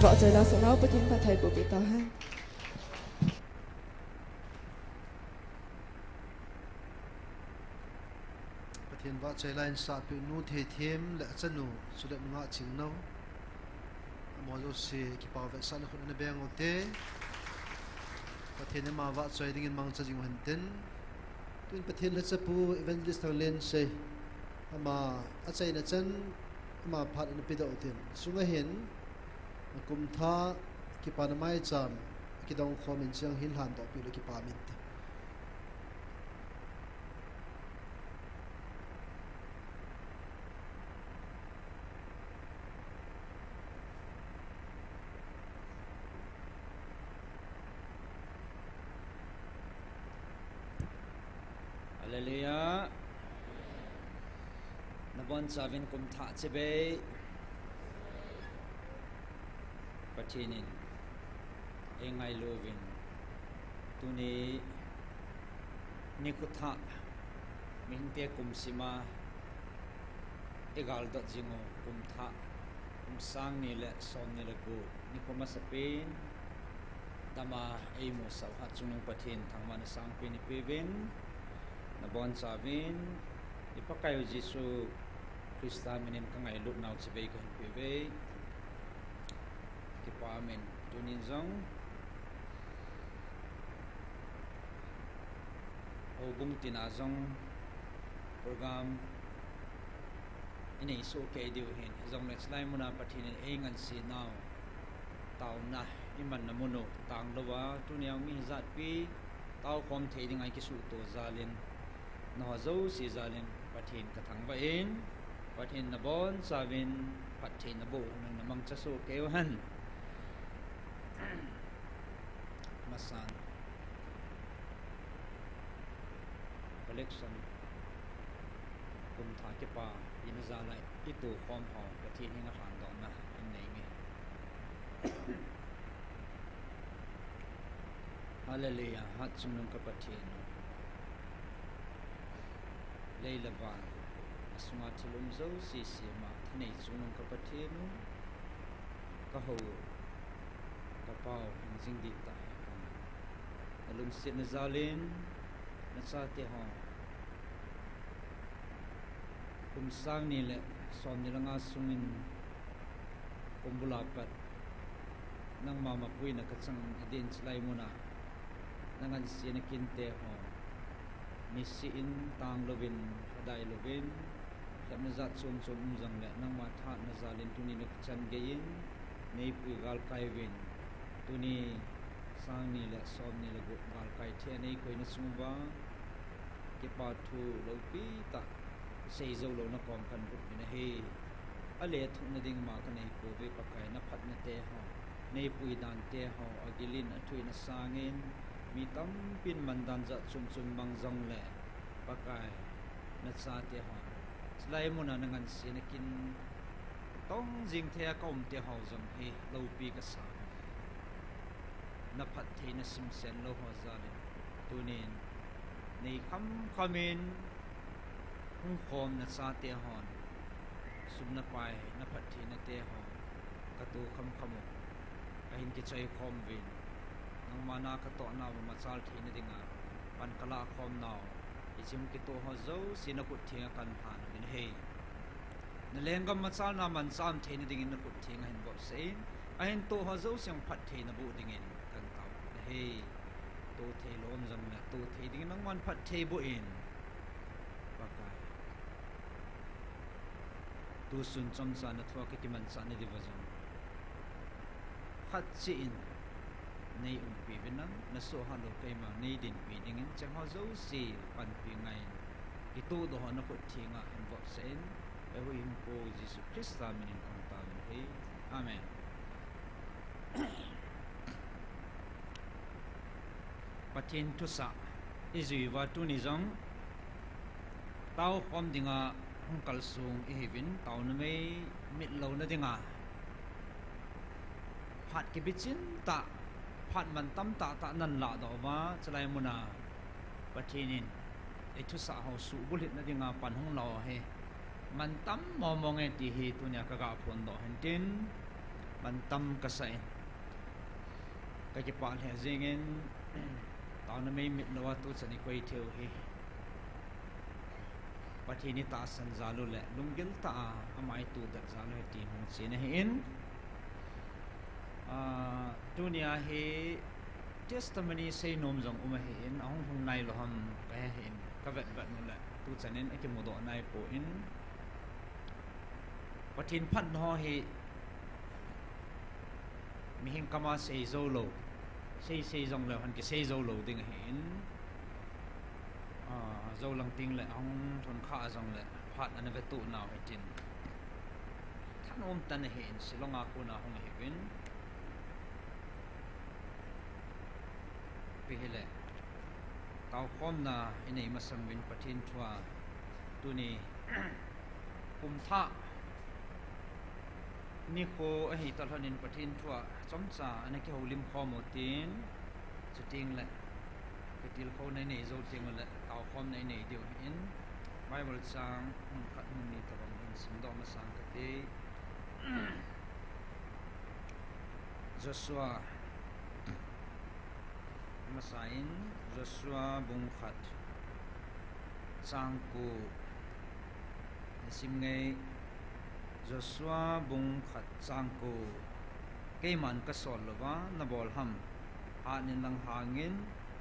Vahchoi la soh nau Pathen phatthei boh peh tauhen. Pathen vahchoi la in sahpiu nu Theithem le achanu, chule nu Ngahchingnou, amaho jouse kipah vetsahna khut ana beng ute. Pathen in ama vahchoi dingin mangcha jing u hen tin. Tuin Pathen lhachapu Evangelist Thanglensei, ama achaina chan, ama phat ana pedoh utin. Sunga hin, akum thah, kipana maicham, akidong khom in chiang hin lhandoh peh le kipah min te. Hallelujah. Bonchauvin kum thah chibai Pathen in eingailuvin, tuni nikho thah, mihingte kum sima igaldot jing u kum thah, kum sang ni le som ni le gup nikho masapen dama eimusah u Hatchungnung Pathen thangvahna sangpen ipeuvin, nabonchauvin i Pakaiu Jesu Christa minin kangailutnau chibai kahin peuve. Kipa min, tunin jong houbung tina jong program inei soh kei diu ahin, hijongle chulai muna Pathen in eingansenau taona imanna mun u tanglouva, tunia mi hijatpi taokhom thei dinga ikisuhto jalin, nangho jouse jalin Pathen kathangvah in, Pathen nabonchauvin phattheina boh nangna mangcha soh keiyu hen. Masan, collection kum thah kipa ina jala itokhom ho Pathen henga lhandohna inei nge. Hallelujah, Hatchungnung ka Pathen u, lei le van, asunga thil um jouse sema thanei chungnung ka Pathen u, kahou, kapau, hingjing dihtah hen. Nalungsetna jalin nachateho kum sang ni le som ni le nga sungin kumbula pat nangma mapuina kachang adin chulai muna nangansena kinte ho niseh in tanglouvin, adailouvin, lhepna jat chom chom um jongle nangma thahatna jalin tuni nakichan geiyin neipui galkaiuvin, tuni sang ni le som ni le gup galkai thei a neikoina chunguva kipa thu loupitah seijou louna kom kahin lut uvin ahi. Alethuhna ding ma kaneipouve Pakai, naphatna teho, neipui dan teho agilin athuin asangin, mi tampin mandan jat chom chom mang jongle Pakai, nachateho chulai muna nangansena kin tong jing thei a kaum teho jong hi loupi kasa. Naphattheina simsen lou ho jalin tunin nei khamkhamin hungkhom nachatehon sum napai naphattheina teho kato khamkham u kahin kichoi khom uvin, nangma na katohnau machal theina dinga pan kalahkhomnau, hiche hung kitoh ho jouse nakhut thenga kahin lhan uvin ahi. Nalenggam machalna manchah theina dingin nakhut thenga hin vopsah in, ahin toh ho jouse jong phatthei naboh dingin kahin taovin ahi. Toh theilou um jongle toh thei dingin nangman phatthei boh in, Pakai, tusun chomcha nathua kakimanchah nadiuva jong khatcheh in neiumpi uvin lang, nasoh hatlou keima neidinpi dingin chengho jouse panpi ngaiyin, kitohdoh ho nakhut thenga hin vopsah in, eihuhhingpu Jesu Christa minin kahung taovin ahi. Amen. Pathen thusah ijuiuva tuni jong taokhom dinga hung kalsong ihiuvin, taonumei mitlouna dinga phat kibichintah, phat mantam tahtah nahin lahdoh uva, chulai muna Pathen in ithusah ho suhbulhitna dinga pan hung lah u ahi. Mantam mongmonge ti hi tunia kaga phondoh hintin, mantam kasah in, kakipah lheh jengin, taonumei mitlouva tuchan ikoi theiu hi Pathen itahsan jal u le lunggil tah a ama itohdet jal u ahi ti hung chen ahin, ah, tunia hi testimony seinom jong um ahin, ahung hung nailou ham kahe ahin, kavetvet u le tuchan in akimudoh naipoi. Pathen phatna ho hi mihing kama seijou lou, seisei jongleu hen kiseijou lou ding ahin, ah, jou lang tengle ahung lhun kha jongle phat ana vetuh nau hitin, thanom tah in ahin, Shillong a kona hung ahiuvin, ipi hile taokhomna inei masang uvin Pathen thua tuni Kumthah nikho ahi talhon in Pathen thua chomcha ana kihoulim khom utin, chuting le kitilkhouna inei jou teng ule taokhomna inei diu ahin, Bible chang mun khat mun ni tobang hin simdoh masang kate. Joshua, amasan Joshua bung khat chang ko nasim nge, Joshua bung khat chang ko, keiman kasol louva nabol ham, hatnin lang hangin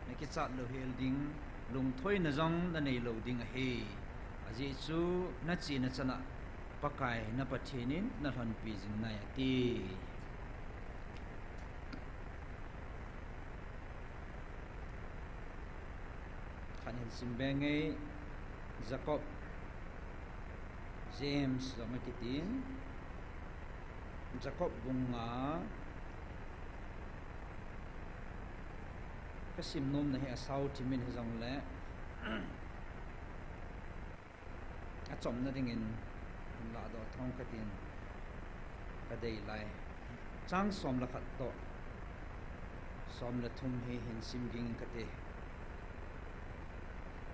nakichat louhel ding, lungthoina jong nanei lou ding ahi. Ajeh chu nachena chana Pakai na Pathen in nalhonpi jing nai ati. Khat hin simbe nge, Jacob, James jong akitin, Jacob bung nga, kasim nomna hi asao thimin hijongle, achomna dingin hin lahdoh thong katin kadei lai. Chang som le khat toh som le thum hi hin sim ging kate.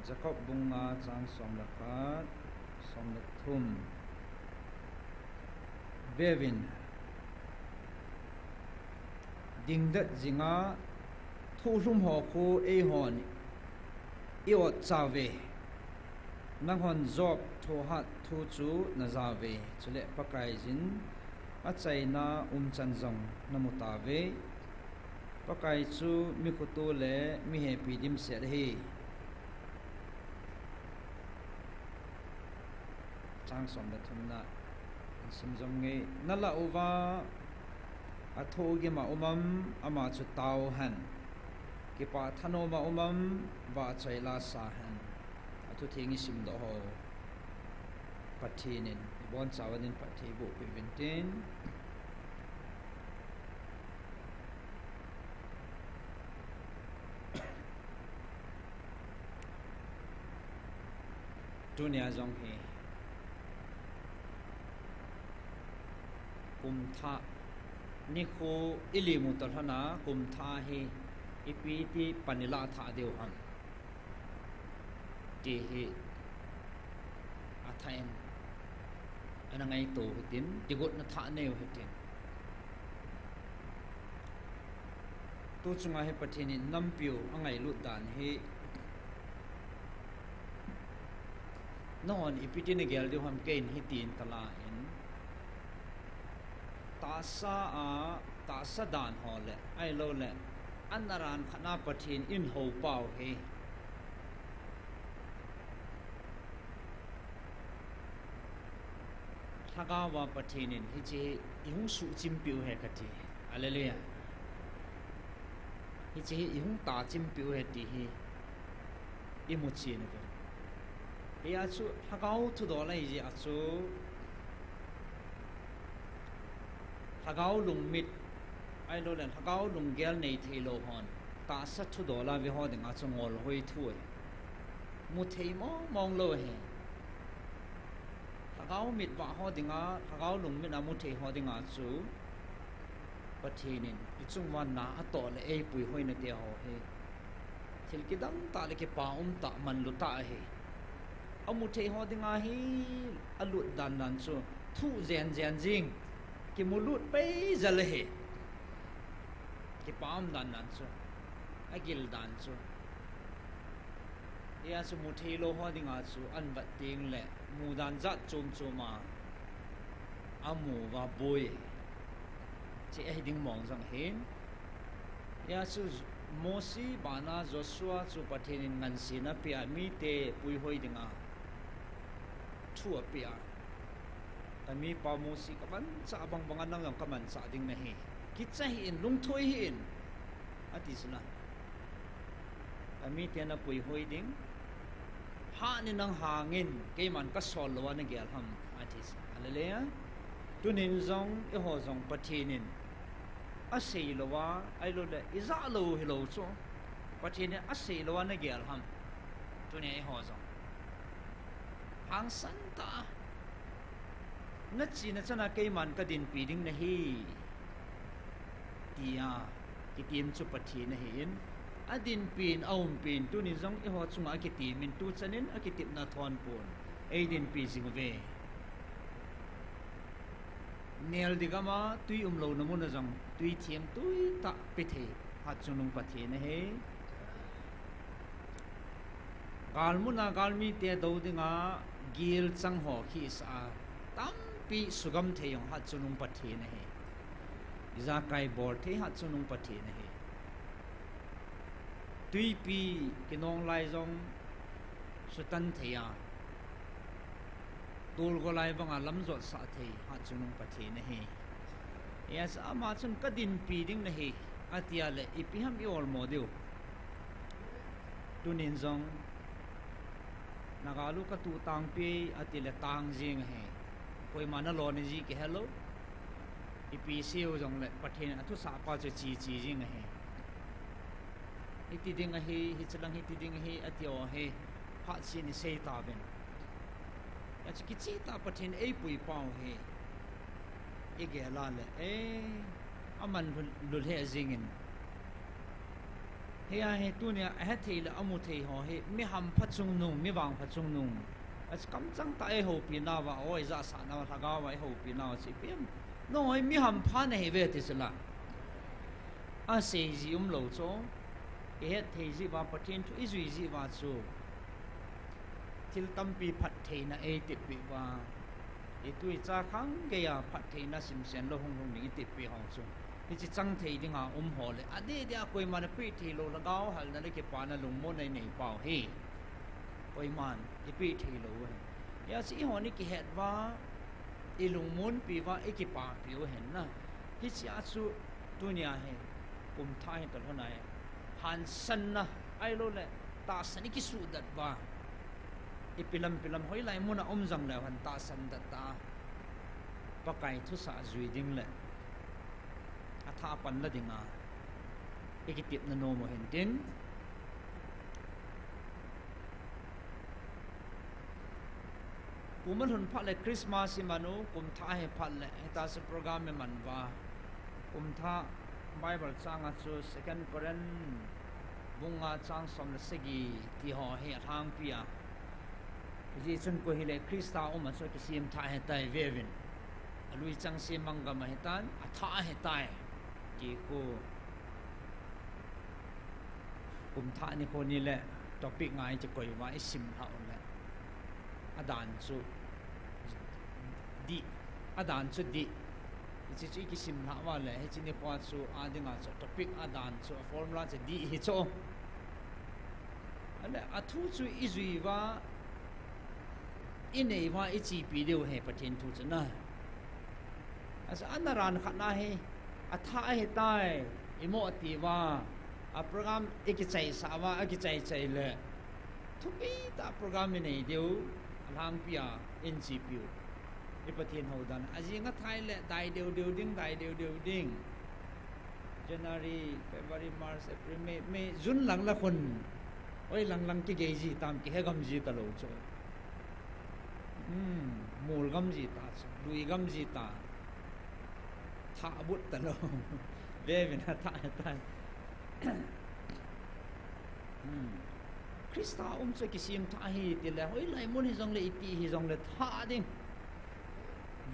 Jacob bung nga chang som le khat, som le thum. Veuvin, dingdet jinga thohlhum ho khu eihon i-ot chauve. Nanghon Job thohhat thu chu najauve, chule Pakaiyin achaina umchan jong namu tauve. Pakai chu mikhutu le mihepi dimset ahi. Chang som le thumna hin sim jom nge, nalah uva athohgima um am, ama chu tao hen. Kipah thanoma um am, vahchoi lasa hen. Athutheng isimdoh ho Pathen in ibonchauvin phatthei boh peh uvin tin. Tunia jong hi kumthah nikho ilim u talhona kumthah hi ipi ti pan ilah thah diu ham ti hi athah in ana ngaito hitin, kigotna thah neiu hitin. Tu chunga hi Pathen in nampiu angailut dan hi, nanghon ipi ti nagel diu ham keiin hitin kalah in, tahsa a, tahsa dan ho le, ahiloule, an aran khatna Pathen in houpau hi Lhagao a Pathen in hiche hi ihung suhchimpeh u ahi kati. Hallelujah. Hiche hi ihung tachimpeh u ahi ti hi imuchen uve. Hia chu lhagao thudol ahijeh a chu lhagao lungmit, ahiloule lhagao lunggel neitheilou hon tahsa thudol a veho dinga chu ngolhoi thu ahi. Muthei mongmong lou ahi. Lhagao mitvah ho dinga, lhagao lungmit a muthei ho dinga chu Pathen in ichung uva na atoh le eipuihoina teho hi thil kidang tah le kipa umtah manlu tah ahi. Amuthei ho dinga hi alut dandan chu thuh jenjen jing, kimulut peijal ahi. Kipa um dandan chu, agil dan chu. Hia chu mutheilou ho dinga chu ahin vet tengle mudan jat chom chom a amu uva boi, che ahi ding mong jong ahin. Hia chu Mosi bana Joshua chu Pathen in ngansena apeh a, mite puihoi dinga thu apeh a, kamipa Mosi kamanchah bang banga nang jong kamanchah ding nahi. Kicha hih in, lungthoi hih in, ati chula. Kamite napuihoi ding, hatnin lang hangin keiman kasol louva nagel ham, ati chu. Hallelujah. Tunin jong eiho jong Pathen in asei louva, ahiloule ijah lou hilou chu, Pathen in asei louva nagel ham? Tunia eiho jong hangsan tah a Nachena chana keiman kadinpi ding nahi, tia kitim chu Pathen ahin, adinpin, aumpin, tunin jong eiho chunga akitimin, tuchanin akitepna thonpon eidinpi jing uve. Neldi gama twi umlouna muna jong twi theng twitah pethei Hatchungnung Pathen ahi. Galmuna galmite dou dinga gilchang ho khisah a tampi sugam thei jong Hatchungnung Pathen ahi. Ijakai bol thei Hatchungnung Pathen ahi. Twipi kinong lai jong sutan thei a, tolgo lai banga lamjotsah thei Hatchungnung Pathen ahi. Hijeh a ama chun kadinpi ding nahi, atia leh ipi ham i-olmo diu. Tunin jong, nagalu katuh tangpi, atile tang jeng ahi. Koima nalon ji kihelou. Ipi seiu jongleh Pathen athusah pa chu cheche jeng ahi. Hiti ding ahi, hichelang hiti ding ahi, ati ho hi phatseh in isei tauvin. Achu kichehtah Pathen eipui pau hi igel a leh, e, aman lheh jengin. Hia hi tunia ahethei le amuthei ho hi mi hampha chungnung, mi vangpha chungnung, achu kamchang tah a eihoupi nauva, o, ijahsah nauva, lhagao a eihoupi nauva chu ipi ham. Nangho hi mi hampha nahiuve ti chu la. Asei ji umlou chu, ihetthei jeh uva, Pathen thu ijui jeh uva chu thil tampi phattheina eitepeh uva, itu icha khang geiya phattheina simsen lou hunglhung ding itepeh ho chu, hiche chang thei dinga um ho leh, adeh deh a koiman apeh theilou lhagao halna le kipana lungmonna inei pau hi. Koiman ipeh theilou ahi. Hijeh chun eihon ikihet uva, ilungmonpi uva, ikipapi u ahin na. Hichea chu tunia hi, kumthah hi talhona hi, hansanna, ahilouleh tahsan ikisuhdat uva, ipi lam ipi lam hoilai muna um jongleu hen tahsan dat tah a Pakai thusah jui ding leh athah a panla dinga ikitepna nom u hintin. Kum alhun phat leh Christmas iman u, kumthah hi phat leh hita chu program iman uva. Kumthah Bible changa chu Second Corinth bung nga chang som le sagi ti ho hi alhangpi a. Hijeh chun koi hileh Christa um a chu akisem thah ahitai veuvin. Alui chengse manggam ahitan, athah ahitai. Ti khu. Kumthah nikho ni leh topic nga ikikoi uva isim lhah uleh, adan chu dih, adan chu dih. Hiche chu ikisim lhah uva leh, hiche nikhoa chu adinga chu topic adan chu a formula chu dih hi chu. Ahileh athu chu ijui uva, inei uva ichepi diu ahi Pathen thu chu na. Achu ana ran khatna hi, athah ahitai, imoh ti uva, a program ikichaisah uva, akichai chai leh, thupi tah program inei diu, alhangpi a inchepiu, i Pathen houdan. Ajing athai leh dai deu deu ding, dai deu deu ding. January, February, March, April, May, May, June lang la khun. Hoilang lang kigei ji tam, kihe gam ji talou chu. Hmm, mol gam ji ta chu, lui gam ji ta. Thah but talou. Veuvin athah ahitai. Hmm. Christa um chu kisem thah ahi tileh, hoilai mun hijongleh, iti hijongleh thah ding.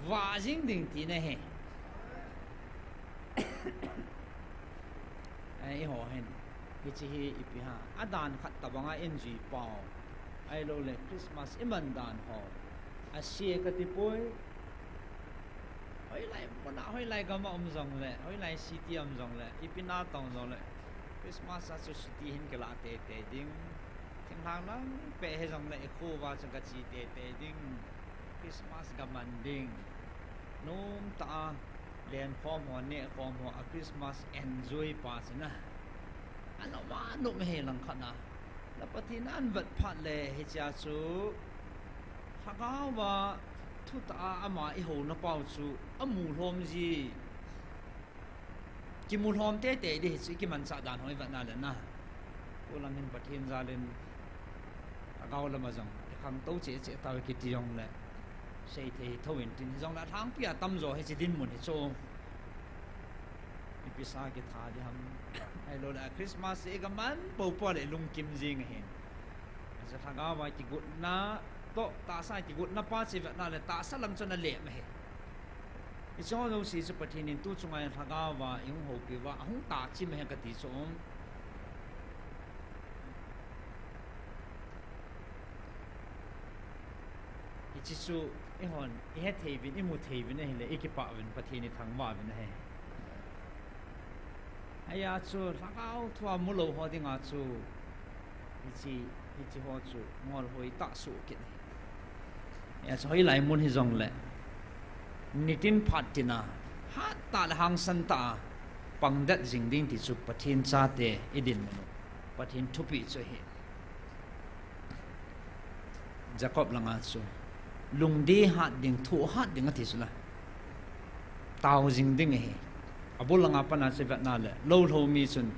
Vah jing ding tina ahi. Eiho hin, hiche hi ipi ham, adan khat tobanga injui pau. Ahilouleh Christmas iman dan ho, ase katipoi. Hoilai muna, hoilai gam a um jongleh, hoilai city a um jongleh, ipi natong jongleh, Christmas a chu city hin kilah teitei ding. Thinglhang lang peh hijongleh, ikho uva chu gache teitei ding. Christmas gaman ding. Nomtah a lenkhom ho, nehkhom ho, a Christmas enjoy pa chu na, anom anom ahi langkhat a. Pathen a avet phat leh hichea chu, lhagao a thutah a ama ihouna pau chu amu lhom ji. Kimu lhom teitei ding hichu, ikimanchah dan ho ivetna leh na. Kulang hin Pathen jalin, lhagao lama jong ikhangtou cheh cheh tauve kiti jongleh, Seithei thou intin, hijongle alhangpia tamjo hiche dinmun hi chu. Ipi sa kitha ding ham. Ahilouleh Christmas hi iga man popo le ilungkim jing ahin. Hiche lhagaova kigotna toh tahsa kigotna pa chu ivetna le tahsa lang chun alem ahi. Hicheho jouse chu Pathen in tu chunga lhagaova ihung houpiuva ahung tachim ahi kati chu. Hiche chu eihon ihethei uvin, imuthei uvin ahile ikipah uvin, Pathen ithangvah uvin ahi. Hijeh a chu lhagao thua mulou ho dinga chu hiche, hicheho chu ngolhoi tah soh kit ahi. Hijeh a chu hoilai mun hijongle nitin phat tina, hattah le hangsan tah a pangdet jing ding ti chu Pathen chate idinmun u, Pathen thupeh chu ahi. Jacob langa chu lungdei hat ding, thoh hat ding ati chu la, tao jing ding ahi. Abul langa pana chu ivetna le lou lhou mi chun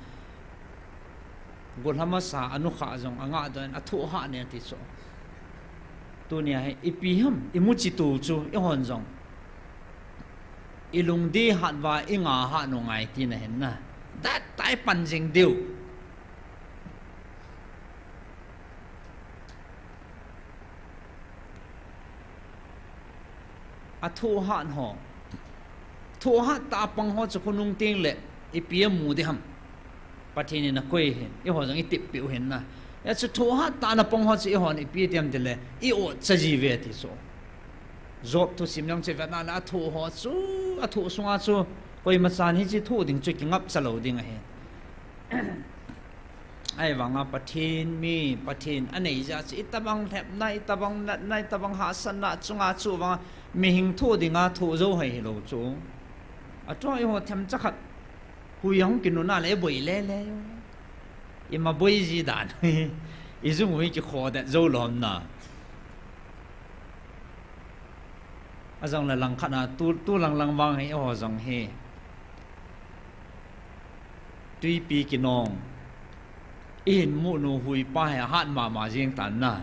golhama sa anukhah jong angahdoh in athoh hat ne ati chu. Tunia hi ipi ham imuchi tu chu eihon jong ilungdei hat uva inga hat u ngai tina ahin na. That tah a ipan jing diu. Athoh hat ho, thoh hat tah a pang ho chu khonung tengle ipi amu ding ham. Pathen in akoi ahin, eiho jong iteppeh u ahin na. Hijeh chun thoh hat tah a pang ho chu eihon ipi ti ham tile i-otcha jiuve ti chu. Job thusim jong chu ivetna le athoh ho chu, athoh sunga chu koimachan hiche thoh ding chu kingapcha lou ding ahi. Ahivanga Pathen mi, Pathen anei jeh a chu itobang lhepna, itobang natna, itobang hahsatna chunga chu vanga mihing thoh dinga thoh jou hoi hilou chu. Atua eiho themcha khat hui ahung kinuna le iboi lele. Ima boi ji dan. Ijung u hi kikhodet jou lom na. Ajongle langkhat a tu, tu lang lang vang hi eiho jong hi twipi kinong, ihin munu huipa hi ahat mama jeng tan na.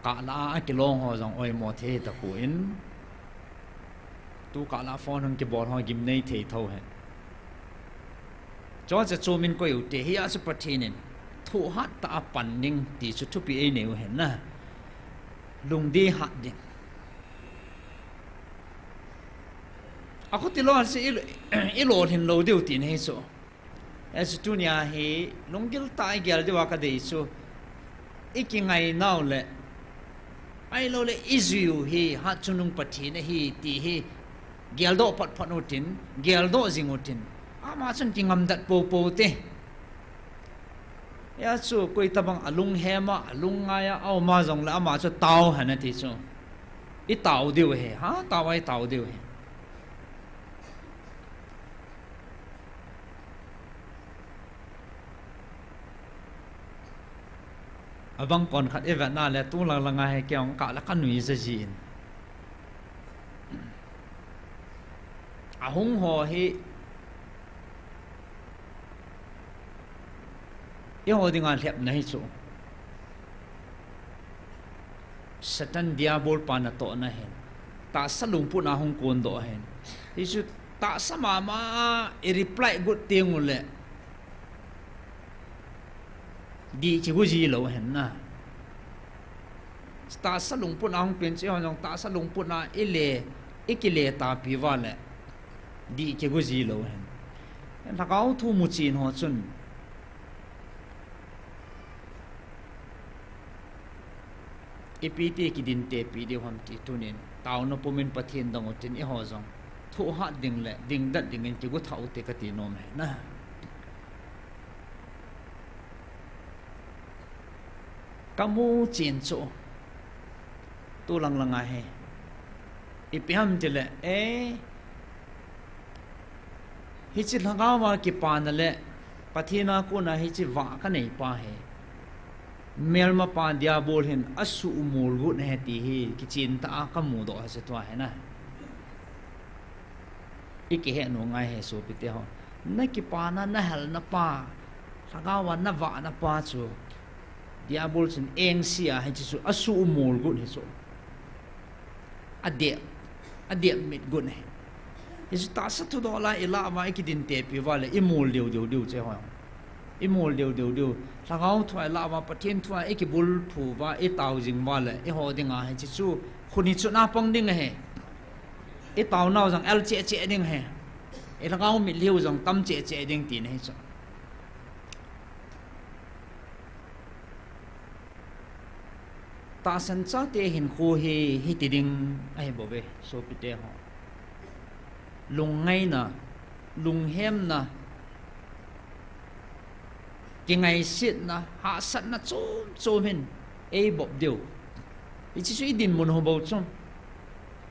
Kahlah a akilong ho jong oimo thei tapon, tu kahlah phone hung kibol ho gimnei thei thou hi. Chuche chu min koi u te, hijeh a chu Pathen in thoh hat tah a pan ding ti chu thupeh einei u ahin na. Lungdei hat ding. Akhuti lou se i, ilolhin lou diu tina ahi chu. Hijeh chun tunia hi lunggil tah a igel diuva kadei chu, ikingainau le, ahiloule ijui u hi hatchungnung Pathen ahi ti hi geldoh photphot utin, geldoh jing utin, ama chun kingamdet poupou te. Hijeh a chu koitobang alunghema, alungngai a auma jongle ama chu tao hen ati chu. Itao diu ahi, hatah a itao diu ahi. Abang kon khat ivetna le tu lang langa hi kei jong kahlah kanuija jin. Ahung ho hi eiho dinga lhepna ahi chu. Satan Diabol pa natohna ahin, tahsa lungput a hung kondoh ahin. Hichu tahsa mama i reply got tengule dih kigo ji lou ahin na. Tahsa lungput a hung pen chu eihon jong tahsa lungput a ile, ikile tapi uva le dih kigo ji lou ahin. Lhagao thu muchen ho chun ipi ti kidintepi diu ham ti tunin taona pumin Pathen dong utin eiho jong thoh hat ding le dingdet dingin kigo thah ute kati nom ahi na. Kamuchen chu tu lang langa hi ipi ham tile, e, hiche lhagaova kipana le Pathen a kona hiche vah kanei pa hi melmapa Diabol hin asuhmol got ahi ti hi kichen tah a kamudoh ahi chu tua hi na. Ikihet nom ngai ahi sopite ho. Nakipana, nahelna pa, lhagaova navahna pa chu Diabol chun engse a hiche chu asuhmol got ahi chu. adep, adep mit gun ahi. Hichu tahsa thudoh la ilah uva ikidin tepi uva le imol deu deu deu che ho. Imol deu deu deu. Lhagao thua ilah uva, Pathen thua ikibulphu uva, itao jing uva le iho dinga hiche chu khuni chu na pang ding ahi. Itao nau jong el cheh cheh ding ahi. Ilhagao mitlhiu jong tam cheh cheh ding tina hichu. Tahsan chate hinkho hi hiti ding ahi bouve, sopite ho. Lungngaina, lunghemna, kingaisitna, hahsatna chom chom hin eibop diu. Hiche chu idinmun ho bou chu.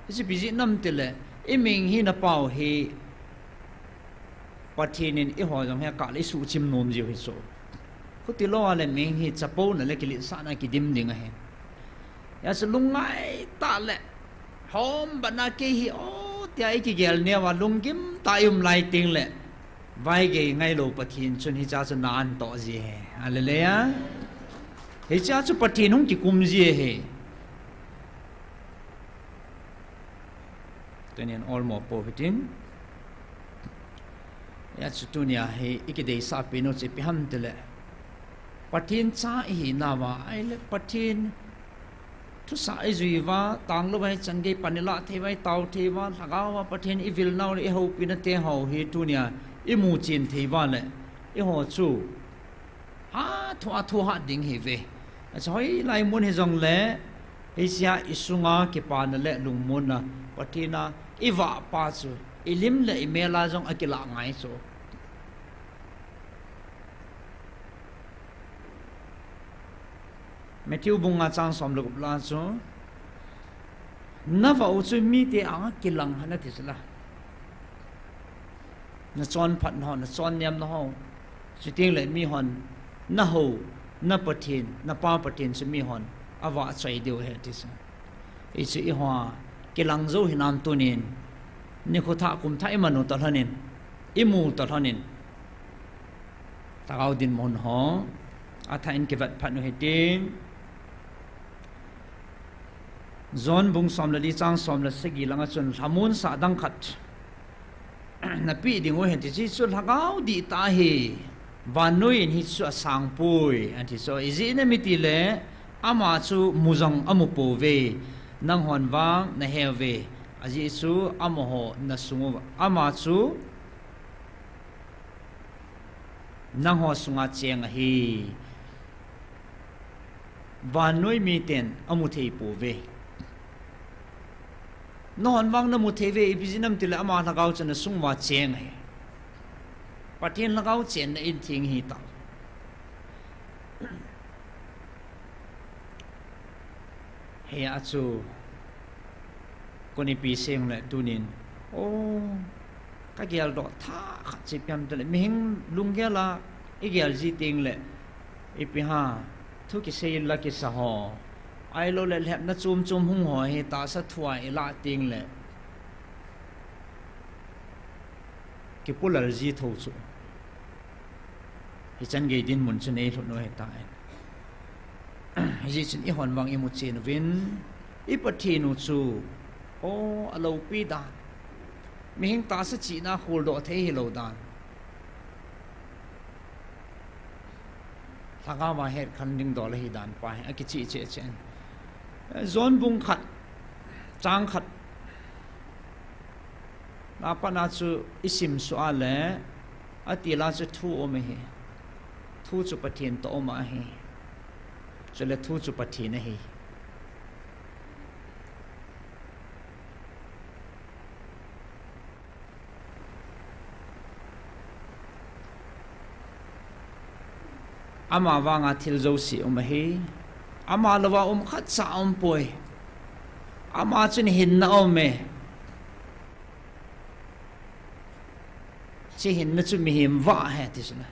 Hiche ipi jeh ham itile, iming hina pau hi Pathen in eiho jong hi akah le isuhchim nom jiu hichu. Khuti lou a le ming hi chapouna le kiletsahna kidim ding ahi. Hijeh chun lungngai tah le, hom bana kei hi o tia ikigel neo a lunggim tah a ium lai teng le, vaigei ngailou Pathen chun hicha chu na antoh ji ahi. Hallelujah. Hicha chu Pathen hung kikum ji ahi. Tunin olmo pou hitin. Hijeh chun tunia hi ikideisah penu chu ipi ham itile, Pathen cha ihinauva, ahile Pathen thusah ijui uva, tanglou a hichan gei pan ilah thei uva, itao thei uva, lhagao a Pathen ivil nau le ihoupina teho hi tunia imu chen thei uva le, eiho chu athu, athu hat ding ahiuve. Achu hoilai mun hijongle, hichea isunga kipana le lungmonna, Pathen a ivahpa chu ilim le imel a jong akilah ngai chu. Matthew bung nga chang som le gup la chu, navah u chu mite anga kilang hen ati chu la. Nachonphatna ho, nachonnemna ho, chuteng le mihon nahou, na Pathen, napa Pathen chu mihon avahchoi diu ahi ati chu. Hichu eiho a kilang jou hinam tunin, nikho thah kum thah iman u toh lhonin, imu toh lhonin, lhagao dinmun ho athah in kivet phat u hitin. John bung som le li chang som le sagi langa chun lhamonsah dang khat napeh ding u ahi ati chu, lhagao dihtah ahi, vannoi in hichu asangpoi ati chu. Ijeh inem itile, ama chu mu jong amu pouve, nanghon vang naheuve, ajeh chu amaho nasung uva, ama chu nangho sunga cheng ahi. Vannoi miten amu thei pouve. Nanghon vang namu thei uve, ipi jeh inem itile ama lhagao chu nasung uva cheng ahi. Pathen lhagao chenna in theng ahitah. Hia chu, kon ipi seng le tunin, o, kageldoh thah khat chu ipi ham itile, mihing lunggel a igel ji teng le, ipi ham, thu kisei la kisa ho, ahiloule lhepna chom chom hung ho hi tahsa thua ilah teng le, kipulal ji thou chu. Hichan gei dinmun chu neilhut u ahitai. Hijeh chun eihon vang imu chen uvin, i Pathen u chu, o, aloupi dan, mihing tahsa chihna kholdoh thei hilou dan, lhagaova hetkhen ding dol ahi dan pa hi akicheh cheh cheh in. John bung khat, chang khat, a patna chu isim suh a le, atil a chu thu um ahi. Thu chu Pathen toh um ahi. Chule thu chu Pathen ahi. Ama vanga thil jouse um ahi. Ama louva um khatcha aumpoi. Ama chun hinna aume. Hiche hinna chu mihem vah ahi ati chu na.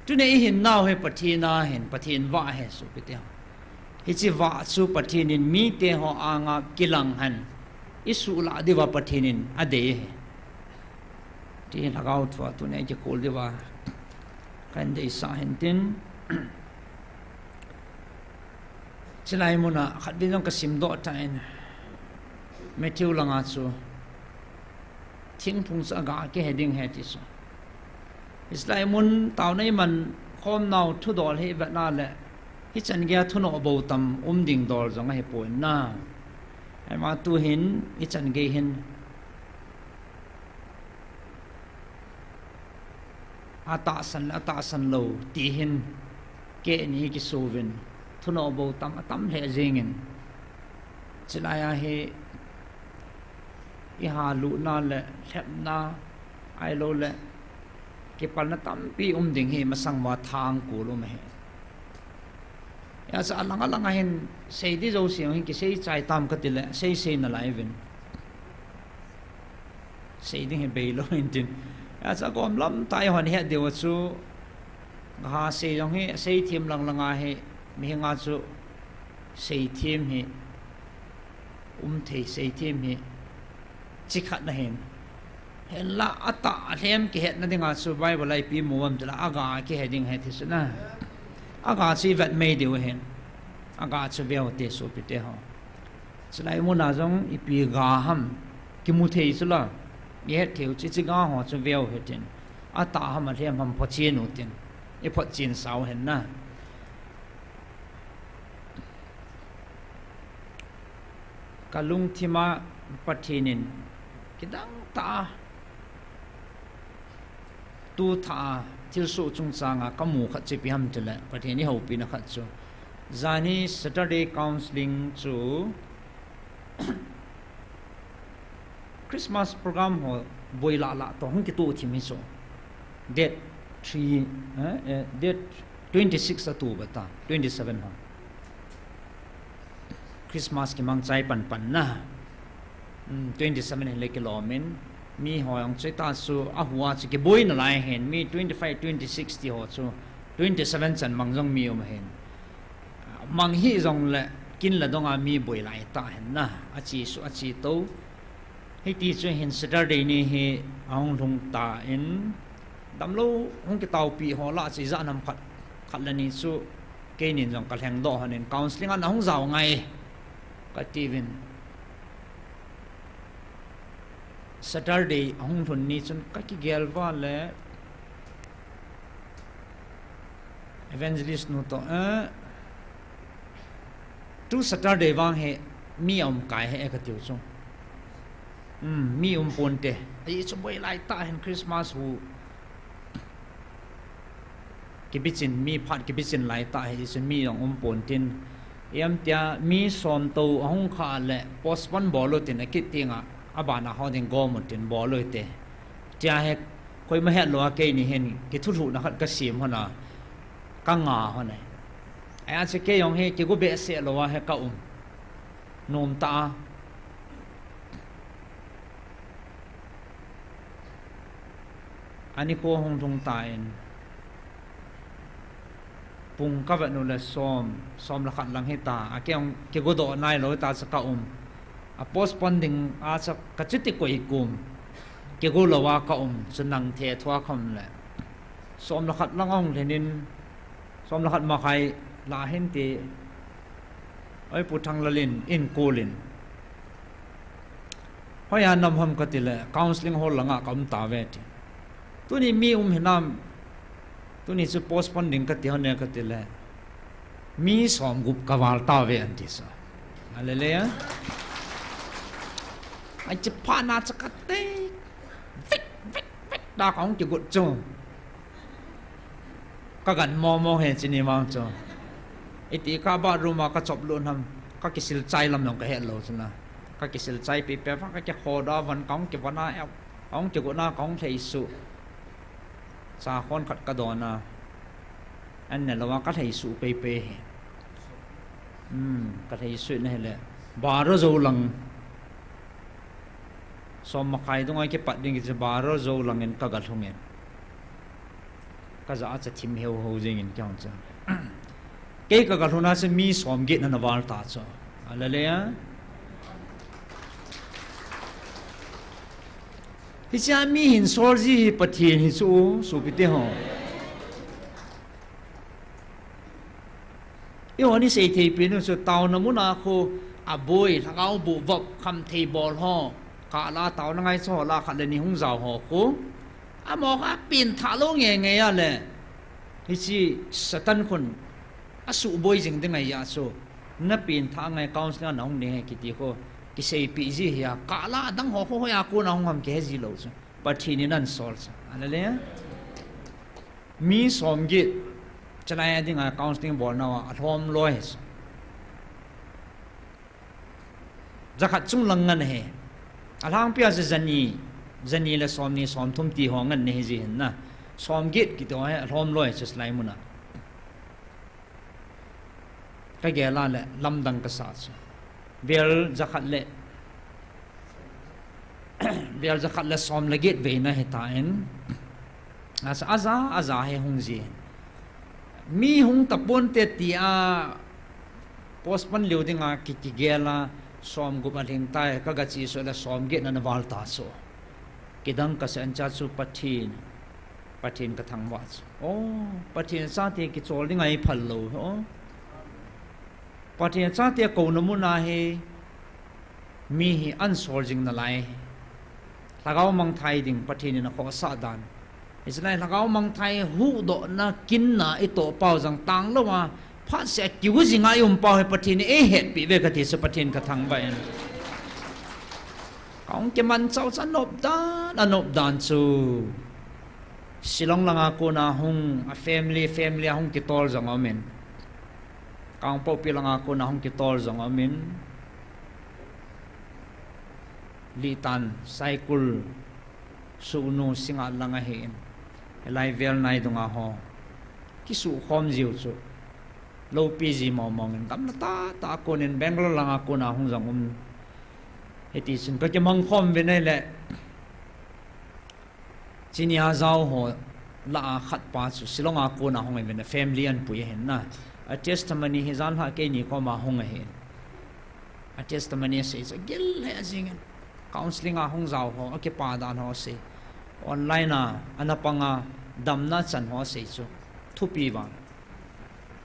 Tuni ihinnau hi Pathen ahin, Pathen vah ahi sopite ho. Hiche vah chu Pathen in miteho anga kilang hen isuhlah diuva Pathen in adei ahi. Ti lhagao thua tunia ikikhol diuva kahin deisah hin tin. Chulai muna khatvei jong kasimdoh tan, Matthew langa chu thingphung chu aga kihe ding ahi ti chu. Hichulai mun taona iman khomnau thudol hi vetna le, hichan geia thunoh bou tam um ding dol jong ahipon na. Ahivang tuhin hichan gei hin atahsan le atahsan lou tihin kei ni kisuvin, thunoh bou tam atam lheh jengin. Chulai a hi iha lutna le lhepna ahilou le kipalna tampi um ding hi masang uva thangkul um ahi. Hijeh a chu alang alang a hin sei di jouse hin kisei chai tam kati le, sei sei nalai uvin. Sei ding hi beilou intin. Hijeh a chu agom lam tah a eihon het diu chu, gaha sei jong hi, seithem lang lang a hi, mihinga chu seithem hi um thei, seithem hi chi khat na hin. Hinla atah alhem kihetna dinga chu Bible a ipi mu ham tile, aga kihe ding ahi ti chu na. Aga chu ivet mei diu ahin. Aga chu veu te sopite ho. Chulai muna jong ipi ga ham kimu thei chu la, ihet thei u chu, hiche ga ho chu veu hitin. Atah ham alhem ham photchen utin. Iphotchen sau hen na. Kalungthim a Pathen in kidang tah a tu thah a thilsoh chungchang a kamu khat chu ipi ham tile, Pathen ihoupina khat chu, jani Saturday counseling chu Christmas program ho boi lah lah toh hung kitoh thim hi chu. Date three, eh, eh, date twenty six a tu bata, twenty seven ho. Christmas kimang chai pan pan na. Hmm, twenty seven hin le kilom in, mi ho jong chu ita chu ahu a chu kiboi nalai hin, mi twenty five, twenty six ti ho chu twenty seven chan mang jong mi um hin. Mang hi jong le kin le dong a mi boi lai tah hin na, achi su, achi to. Hiti chu hin Saturday ni hi ahung lhung tan, damlou hung kitaopi ho lah chu ijat ham khat, khat le ni chu keinin jong kalhengdoh hon in, counseling a nahung jao ngai kati uvin. Saturday ahung lhun ni chun kakigel uva le evangelist nu toh, eh, tu Saturday vang hi mi aum kai ahi e kati u chu. Um, mi um ponte. Ahi chu boi lai tah hin Christmas hu kibichin, mi phat kibichin lai tah hi, hichun mi jong um pon tin. Ipi ham tia mi som to ahung kha le postpone bol utin, akit tenga abana ho ding gom utin bol ute. Tia hi koima hetlou a keini hin kithulhuhna khat kasem hon a, kanga hon e. Ahi a chu kei jong hi kigo behseh lou a hi kaum. Nom tah a. Ani kho hung lhung tan, pung kavet u le som, som le khat lang hita, akeng kigodoh nailou hita chu kaum. A postpone ding a chu kachuti koi kum. Kigo lou a kaum, chu nang thethu a kaum le. Som le khat lang ahung lhin in, som le khat makhai lah hin ti, oi Pu Thanglal in, in call in. Hoiya na um ham kati le, counseling hall langa kaum tauve ti. Tuni mi um hinam, tuni chu postpone ding kati hon e kati le, mi som gup kaval tauve anti sa. Hallelujah. Ahi chu phat na chu katei. Vik, vik, vik, da kahung kigot chu. Kagan momo he chini mang chu. Iti ka bathroom a kachop lut ham, kakisil chai lam jong kahet lou chu na. Kakisil chai pipe vang kakikhodoh a von kahung kivon a, kahung kigot na kahung lheisuh. Cha khon khat kadon a. An ne lou a kalheisuh pei pei hi. Hmm, kalheisuh na hile. Baro jou lang. Som makhai dunga kipat ding kiche baro jou lang in kaga lhung in. Kaja a cha thim heu hou jing in kihong cha. Kei kaga lhun a chu mi som get na na val ta chu. Hallelujah. Hiche a mi hin sol ji hi Pathen hi chu, sopite ho. Eiho ni sei thei pen u chu taona muna khu aboi, lhagao bu vop, khamthei bol ho, kala taona ngai chu ho la khat le ni hung jao ho khu. Amaho kha pengthah lou nge nge a le. Hichi Satan khun asuh boi jing ding ahi a chu. Na pengthah ngai counseling a na hung ding ahi kiti khu. Kiseipeh ji ahi a. Kala dang ho khu hoiya kona hung ham kihe ji lou chu. Pathen in ahin sol chu. Hallelujah. Mi som get. Chalai a dinga counseling bolna a alhom lou ahi chu. Jakhat chung lang ngan ahi. Alhangpia chu jani, jani le somni somthum ti ho ngan ahi ji hin na. Som get kiti ho hi alhom lou ahi chu chalai muna. Ka gel a le lamdang ka sa chu. Vel jakhat le, vel jakhat le som le get veina hi ta in. Asa aja, aja hi hung ji. Mi hung tapon te ti a postpone leu dinga ki, kigel a som gup a lhing tai ka ga chi so le som get na na val ta so. Kidang ka sen cha chu Pathen. Pathen ka thangvah chu. Oh, Pathen chate kichol ding ahi phal lou. Oh. Pathen chate kouna muna hi mi hi ahin sol jing nalai. Lhagao mangthai ding Pathen in akhohsah dan. Hiche lai lhagao mangthai huhdohna kinna i toh pau jang tang lou a, phat seh a kiu jing a i um pau hi Pathen in eihetpi ve kati chu Pathen ka thangvah in. Ka hung kimanchah u chu anop dan, anop dan chu. Shillong langa kona hung, a family, family a hung kitol jong aum in. Kangpokpi langa kona hung kitol jong aum in. Litan, Saikul, Sugnu, Singngat lang ahi in. Hilai vel nai dunga ho. Kisukhom jiu chu. Loupi ji mong mong in. Gamla tah tah a kon in Bangalore langa kona hung jong um. Hiti chun ka kimangkhom uvin ahile. Chini a jao ho lah a khat pa chu Shillong a kona hung ahi uvin a family ahin pui ahin na. A testimony hi janhi keini koma hung ahin. A testimony asei chu agil lheh jing in. Counseling a hung jao ho, akipa dan ho asei. Online a, ana pang a, damna chan ho asei chu. Thupi vang.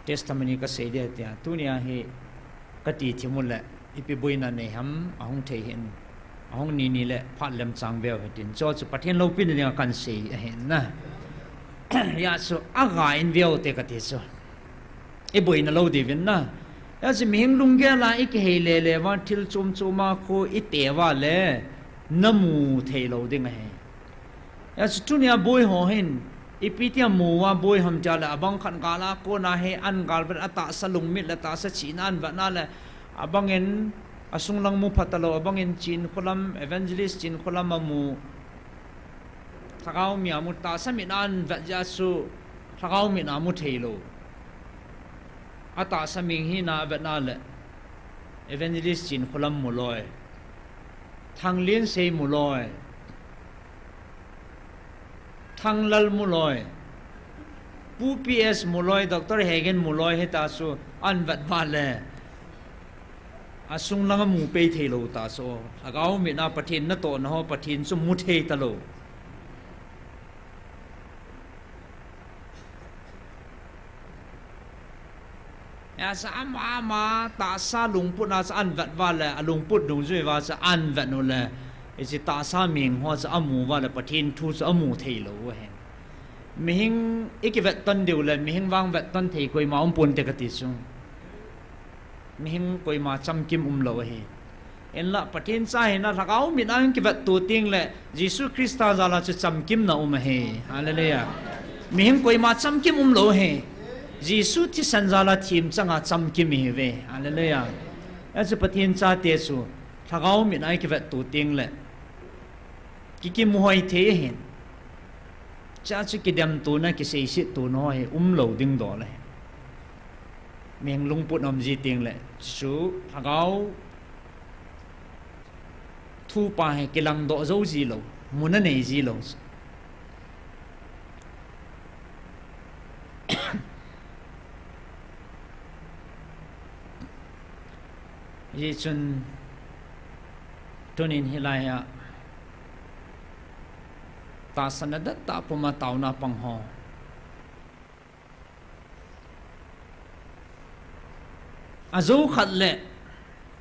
Testimony kasei ding tia. Tunia hi kati thim u le, ipi boina nei ham, ahung thei hin. Ahung ni ni le, phat lem chang veu hitin. Chu chu Pathen loupina dinga kahin sei ahin na. Hijeh chun, aga in veu te kati chu. I boina lou diuvin na. Hijeh chun mihing lunggel a i kihei le le uva, thil chom chom a khu i te uva le, na mu thei lou ding ahi. Hijeh chun tunia boi ho hin, ipi tia mu uva boi ham tia le, abang khat gal a kona hi an galvet a tahsa lungmit le tahsa chihna ahin vetna le, abang in asunglang mu phat talou, abang in Chinkholam, Evangelist Chinkholam amu, lhagao mi amu, tahsa mit a ahin vet jeh chun, lhagao mit a mu thei lou. Atahsa ming hina avetna le, Evangelist Chinkholam mu loi. Thanglinsei mu loi. Thanglal mu loi. Pu P S mu loi, Doctor Hegen mu loi, hita chu ahin vet uva le. Asunglang amu pei thei lou ta chu. Lhagao mit a Pathen natohna ho, Pathen chu mu thei talou. Hijeh chun ama, ama, tahsa lungput a chu ahin vet uva le, alungput dungjui uva chu ahin vet u le, hiche tahsa ming ho chu amu uva le, Pathen thu chu amu thei lou u ahi. Mihing i kivet ton diu le, mihing vang vet ton thei koima um ponte kati chu. Mihing koima chamkim um lou ahi. Hinlah Pathen cha hina lhagao mit a hung kivet to teng le, Jesu Christa jal a chu chamkimna um ahi. Hallelujah. Mihing koima chamkim um lou ahi. Jesu thisan jal a thim chang a chamkim ihi uve. Hallelujah. Hijeh chun Pathen chate chu lhagao mit a i kivet to teng le, kikimu hoi thei ahin. Hijeh chun kidemtona, kiseisettona ho hi um lou ding dol ahi. Mihing lungput um ji teng le, chu lhagao thu pa hi kilang doh jou ji lou, muna nei ji lou. Hijeh chun tunin hilai a tahsa na dat tah puma taona pang ho. Ajou khat le,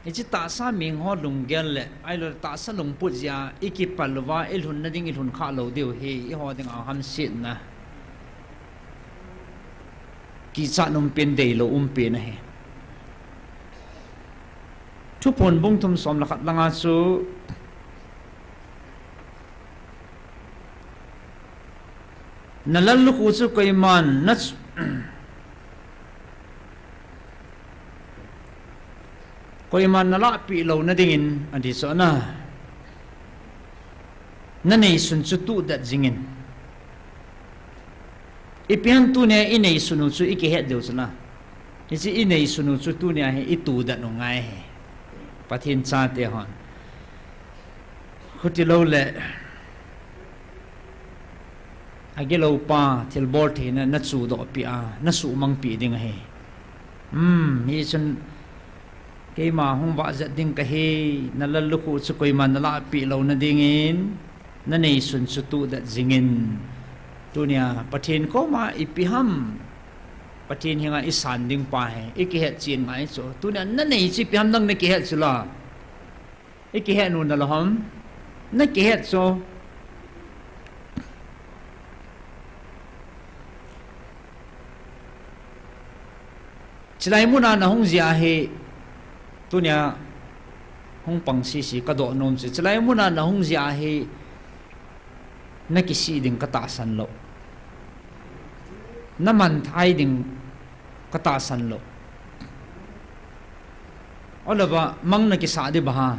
hiche tahsa mihing ho lunggel le, ahilou tahsa lungput jeh a, ikipal uva, ilhun nading, ilhun kha lou diu hi, eiho dinga hamsetna. Kichat umpen deilou umpen ahi. Thuphon bung thum som le khat langa chu, nalallukhuh chu koiman na, koiman nalahpeh louna dingin, ati chu ana. Naneisun chu tuhdet jingin. Ipi ham tunia ineisun u chu ikihet diu chu na. Hiche ineisun u chu tunia hi ituhdet u ngai hi. Pathen chate hon. Khuti lou le. Agilou pa, thilbol theina, nachudoh peh a, nasuhmang peh ding ahi. Hmm, hichun, keima hung vahjet ding kahi, nalallukhuh chu koiman nalahpeh louna dingin, naneisun chu tuhdet jingin. Tunia, Pathen koma ipi ham, Pathen henga isan ding pa hi, ikihet chen ngai chu. Tunia, nanei chu ipi ham nang nakihet chu la. Ikihet u nalou ham, nakihet chu. Chulai muna nahung jeh a hi, tunia hung pang sese kadoh nom chu. Chulai muna nahung jeh a hi, nakisih ding katahsan lou. Namanthai ding katahsan lou. Ahilouva, mang nakisah ding ba ha.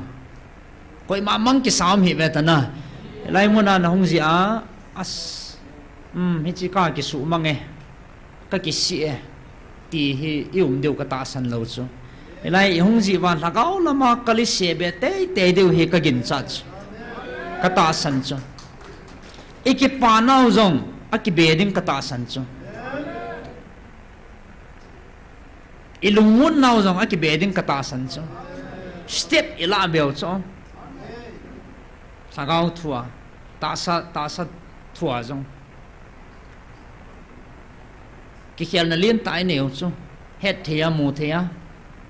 Koima mang kisah um hih ve ta na. Hilai muna nahung jeh a, as, um, hiche kakisuhmang e. Kakisih e. Ti hi i um diu katahsan lou chu. Hilai ihung jeh uva lhagao lama kaliseh be teitei diu hi kaginchat chu. Katahsan chu. Ikipa nau jong, akibe ding katahsan chu. Ilungmon nau jong akibe ding katahsan chu. Step ilah beu chu. Lhagao thua, tahsa, tahsa thua jong. Kikhelna lentah inei u chu. Hetthei a, muthei a.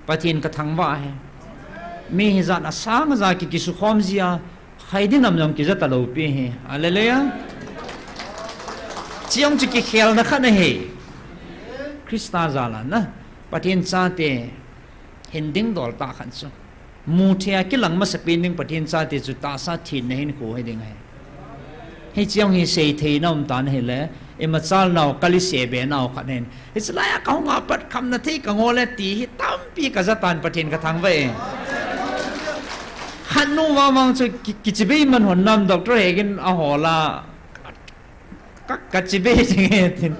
Pathen kathangvah e. Mi hijat asang ja ki, kisukhom jia. Khai dinam jong kija talou pi hi. Hallelujah. Chujong chu kikhelna khat ahi. Christa jal a na. Pathen chate hin dingdol tah khat chu. Muthei a kilang masapen ding Pathen chate chu tahsa thenna hinkho hiding ahi. Hichejong hi seithei na um tan ahile, imachal nau, kaliseh be nau khat hin. Hichelai a kahung a pat khamna thei kangol e ti hi tampi kaja tan Pathen kathangvah e. Khatnu vangvang chu ki, kichibai man hon nam Doctor Hegin ahol a. Ka, kachibai jing e tin.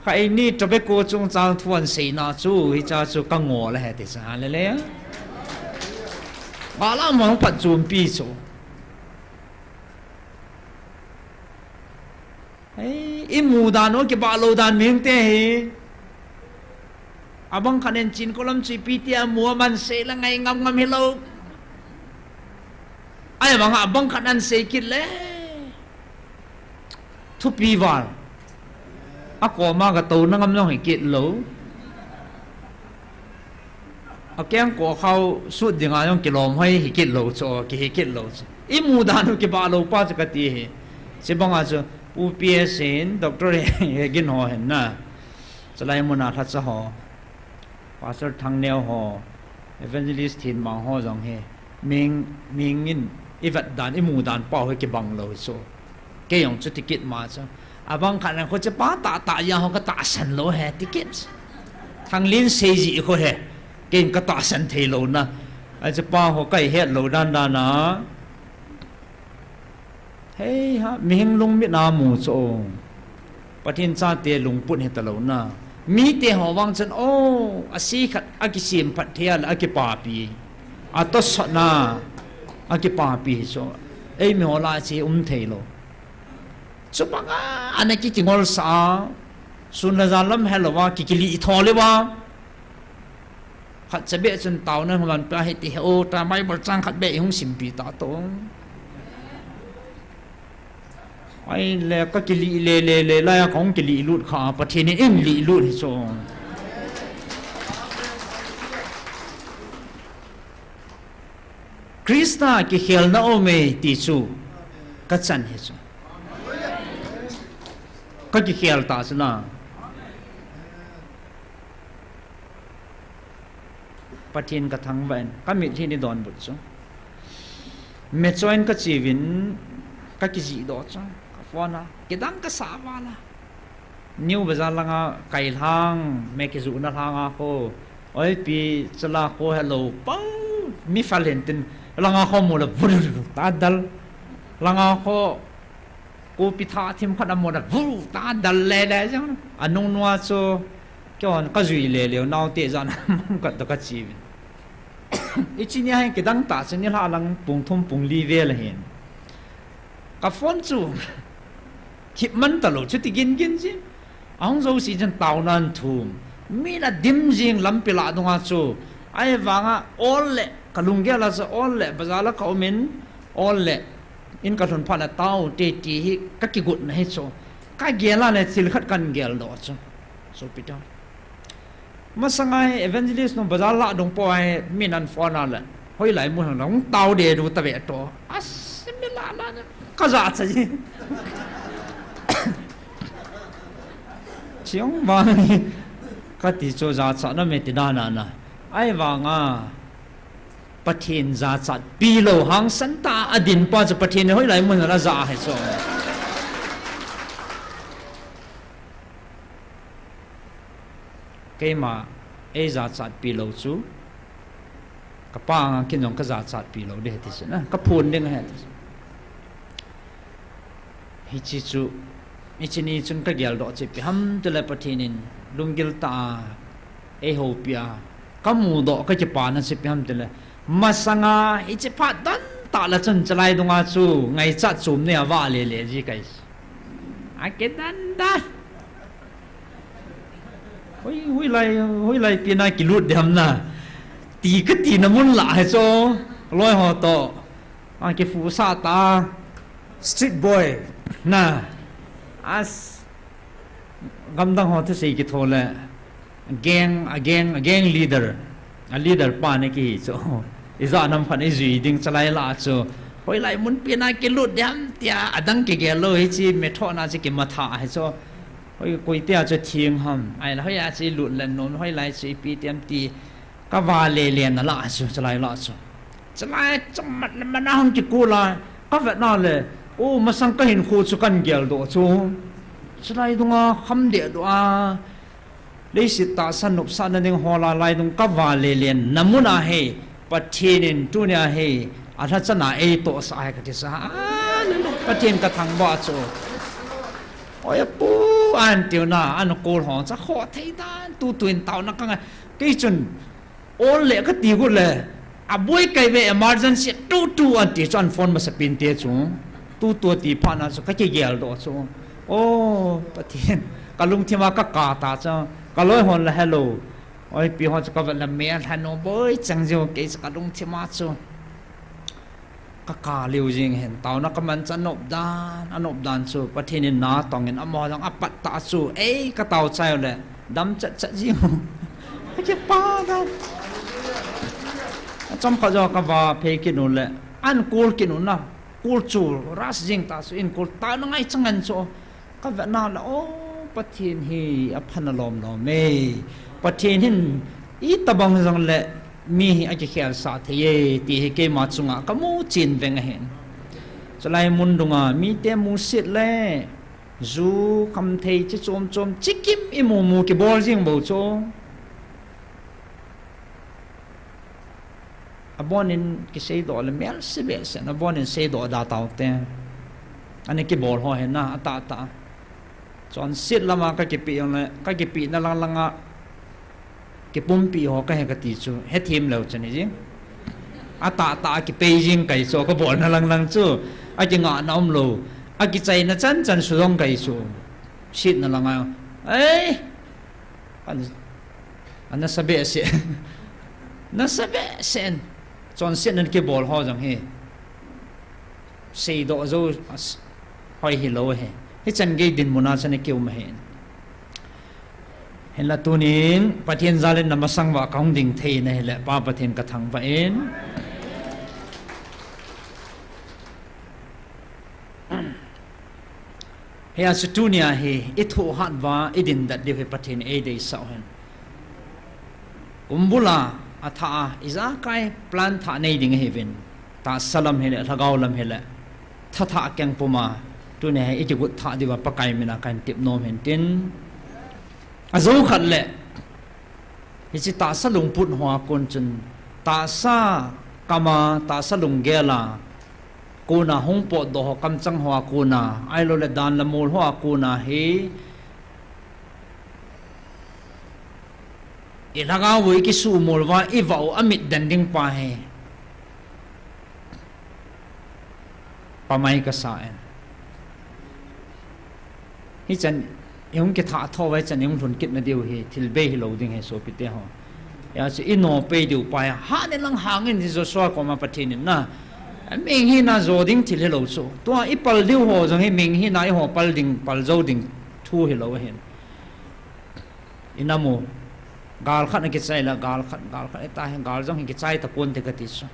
Khaini tobacco chungchang thu ahin seina chu, hicha chu kangol ahi ti chu, hallelujah. Bala mong phatchompi chu. Hei, imu dan u kibah lou dan mihing te hi. Abang khat in chin kolam chu ipi ti amu aman sei le ngai ngam ngam hilou. Ahivang abang khat in sei kit le. Thupi val. Akoma katouna ngam jong hi kit lou. Akeng ko khao sut dinga jong kilom hoi hi kit lou chu, kihi kit lou chu. Imu dan u kibah lou pa chu kati hi. Chubanga chu Pu P S in, Doctor Hegin ho hin na. Chulai muna lhacha ho. Pastor Thangneo ho. Evangelist Thinmang ho jong hi. Mihing, mihing in ivet dan, imu dan pa hi kibang lou chu. Kei jong chuti kit ma chu. Abang khat in kho chu pa tah tah jeng ho katahsan lou hi ti kit. Thanglin sei jeh kho hi. Kei in katahsan thei lou na. Achu pa ho kahet lou dan dan a. Hei ha, mihing lungmit a mu chu. Pathen chate lungput hita lou na. Mite ho vang chun, o, ase khat akisem phat thei a le akipapi. Atosot na, akipapi hi chu. Eimi ho lah a chu um thei lou. Chubanga, ana ki kingolsah a, sun le jan lam helou va, ki, kilih thou le va. Khat cha beh chun taona hung man pa hi ti he o, ta Bible chang khat beh hung simpi ta to. Ahile ka kilih le, le, le, lai a ka hung kilih lut kha, Pathen in eilih lut hi chu. Christa kikhel na um e ti chu ka chan hi chu. Ka kikhel ta chu na. Pathen ka thangvah in, ka mitlhi ni donbut chu. Mechoin ka chiuvin, ka kijih doh chu. Ka phone a, kidang ka sa val a. New Bazar langa kai lhang, me kijuhna lhanga kho. Oipi, chala kho hello, pau, mi fal hin tin, langa kho mu le, vur, ta dal. Langa kho, kopi tha thim khat a mu le, vur, ta dal le le jang. Anung nua chu, keiho ka jui le leu, naote jan a, mang ka to ka chiuvin. Hiche nia hin kidang ta chu, nilhah lang pung thum pung li vel ahin. Ka phone chu thip man talou, chuti gin gin jin. Ahung jouse chun taona athum. Mi na dim jing lampi lah dunga chu. Ahivanga ol le, ka lunggel a chu ol le, bazar la ka um in, ol le, in ka lhun phat na tao te ti hi ka kigotna hi chu. Ka gel a le thil khat kan geldoh chu. Sopi te. Masanga hi evangelist nu bazar lah dung po a hi min an phone a le. Hoilai mun hang la hung tao de du ta ve to. As, mi la la na. Ka jachat ji. Chiang vang hi. Ka ti chu jachat na me ti da na na. Ahivanga Pathen jachat pi lou hangsan tah a din pa chu Pathen in hoilai mun a la ja hi chu. Keima ei jachat pi lou chu, ka pa anga kin jong ka jachat pi lou ding ahi ti chu na, ka phun ding ahi ti chu. Hiche chu, hiche ni chun ka geldoh chu ipi ham tile Pathen in lunggil tah a ei houpi a, ka mudoh ka kipana chu ipi ham tile, masanga hiche phat don tah le chun chalai dunga chu ngaichat chom nei a va le le ji kai. A kidan dan. Hoi, hoilai, hoilai pi na kilut dem na. Ti ka tina mun lah hi chu. Loi ho to. A kifu sa ta. Street boy. Na. As. Gamdang ho thusei kitho le. Gang, a gang, a gang leader. A leader pa ni kihi chu. Ijat nam khat ijui ding chalai lah chu. Hoilai mun pi na kilut dem tia. Adang kigel lou hiche me tho na chu kimatha hi chu. Hoi, koi tia chu thing ham. Ahile, hoi a chu lut le nom, hoilai chu ipi tiam ti. Ka va le le na lah chu, chalai lah chu. Chalai chu mat le mana hung kikul a. Ka vet na le. O, masang ka hinkho chu kan geldoh chu. Chalai dunga kham deh doh a. Leiset tahsa nopsahna ding hol a lai dung ka va le le na mun a hi. Pathen in tunia hi. A lhachana ei tohsah hi ka ti sa. A, le le. Pathen ka thangvah chu. Oi, apu, an tiu na, an kol ho, cha kho thei dan, tu tu in taona ka ngai. Kei chun, ol le ka ti got le, a boi kai ve emergency, tu tu an ti chu an phone masa pin te chu. Tu tu ti phat na chu ka kigeldoh chu. O, Pathen, ka lungthim a ka ka ta chu. Ka loi hon la hello. Oi, pi ho chu ka vet la me an hanu boi chang jiu kei chu ka lungthim a chu. Ka ka liu jing hin, taona ka man chu anop dan, anop dan chu, Pathen in na tong in amaho jong apat ta chu, ei, ka tao chai le, dam chat chat jing. Ka kipa dan. Achom kha jo ka va phei kit u le, an kol kit u na, kol chu, rush jing ta chu, in kol taona ngai chang an chu. Ka vet na le, o, Pathen hi aphan alom lom e. Pathen hin itobang jong le mi hi akikhel sah thei e, ti hi keima chunga ka mu chin veng ahin. Chulai mun dunga mite musit le, ju kham thei chi chom chom, chi kim i mu mu kibol jing bou chu. Abon in kiseidoh le mel se behseh, abon in seidoh da tau te. Ani kibol ho hi na, atah tah. Chonset lama ka kipe jong le, ka kipe na lang langa, kipumpi ho ka hi ka ti chu, hethem leu chun hi jing. Atah tah a kipei jing kai chu, ka bol na lang lang chu, akingah na um lou, akichai na chan chan su jong kai chu. Set na langa, ei! An Anasa behseh. Nasa behseh in. Chonset nan kibol ho jong hi. Seidoh jou, as, hoi hilou hi. Hichan gei dinmun a chan i kium ahi. Hinla tunin, Pathen jal in na masang uva ka hung ding thei na hile, Pa Pathen ka thangvah in. Hia chu tunia hi i thohhat uva i dindat diu hi Pathen in ei deisah u ahin. Kumbul a, athah a, ijakai plan thah nei ding ahiuvin. Tahsa lam hile, lhagao lam hile. Thathah keng puma, tunia hi i kigot thah diuva Pakai mina kahin tep nom ahin tin. Ajou khat le, hiche tahsa lungput hoa kon chun, tahsa kama, tahsa lunggel a, kona hung potdoh ho kamchang hoa kona, ahilou le dan le mol hoa kona hi, i lhagao u i kisumol uva, i vah u amit den ding pa hi. Pamai kasa e. Hichan, i hung kithah tho uva hichan, i hung lhun kit na diu hi, thil bei hilou ding ahi sopite ho. Hia chu i nopei diu pa hi, hah in lang hangin ti Joshua koma Pathen in na. Mihing hina jo ding thil hilou chu. Tua i pal diu ho jong hi mihing hina eiho pal ding, pal jou ding thu hilou ahin. I namu, gal khat na kichai le, gal khat, gal khat, eta hi, gal jong hi kichai tapon te kati chu.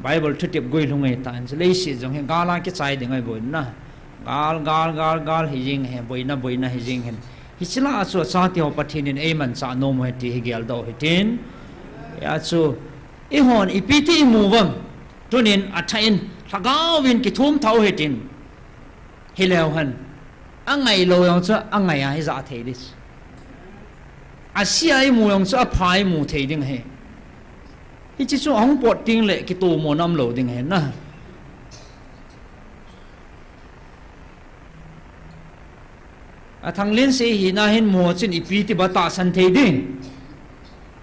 Bible thutep guilhung ahitan, chu leiset jong hi gal a kichai ding ahi boina. Gal, gal, gal, gal, hi jing hi, boina, boina, hi jing hin. Hiche lah a chu achate ho Pathen in eimanchah nom u ahi ti hi geldoh u hitin. Hia chu, eihon ipi ti imu uvem. Tunin athah in, lhagao vin kithum thah u hitin. Hileu hen. Angailou jong chu angai a hi ja thei ding. Ase a imu jong chu apha imu thei ding ahi. Hiche chu ahung pot teng le kitomona umlou ding ahi na. Athanglen se hina hin mu chun ipi ti ba tahsan thei ding.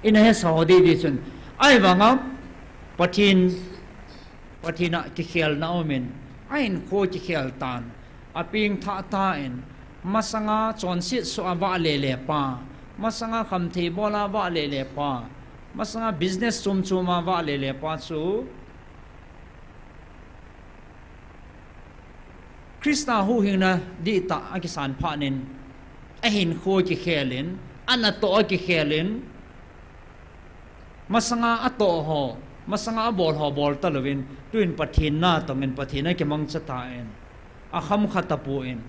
Ina hesa ho didi chun. Ahivanga Pathen, Pathen a kikhelna aumin, ahinkho kikhel tan. Apeng thah tan, masanga chonset soh a vahle le pa, masanga khamthei bol a vahle le pa, masanga business chom chom a vahle le pa chu, Christa huhhingna dihtah akisan phat in, ahinkho kikhelin, anatoh akikhelin, masanga atoh ho, masanga abol ho bol talouvin, tuin Pathen natongin Pathen akimangcha tan, akhamkha tapon.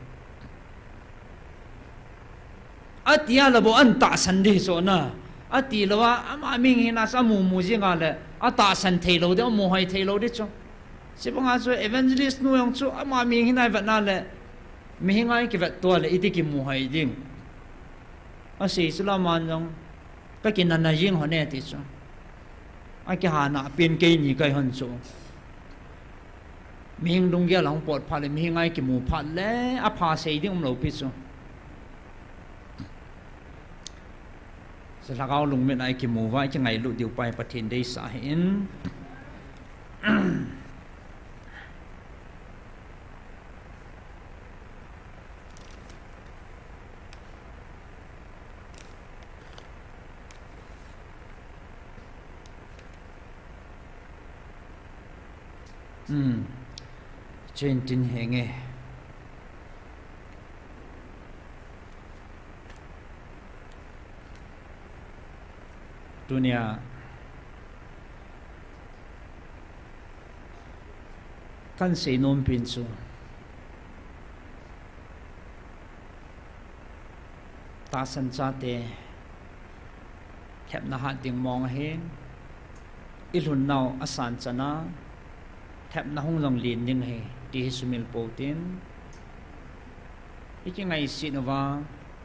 Ati a lou bou an tahsan ding chu na. Ati louva, ama mihing hina chu amu mu jing a le, atahsan thei lou ding, amu hoi thei lou ding chu. Chubanga chu evangelist nu jong chu, ama mihing hina ivet na le, mihing a ikivet tou le, iti kimu hoi ding. Asei chu la aman jong, kakinana jing hon e ti chu. Akihana pen keini kahi hon chu. Mihing lunggel a hung pot phat le, mihing a ikimu phat le, apha sei ding umlou pi chu. Chu lhagao lungmit a ikimu uva, ikingailut diu pa hi Pathen deisah ahin. Hmm. Chen tin henge. Tunia kahin sei nom pen chu, tahsan chate lhepna hat ding mong ahin, ilhun nau asan chan a lhepna hung jong len ding ahi, ti hi sumil pou tin. Ikingaiset uva,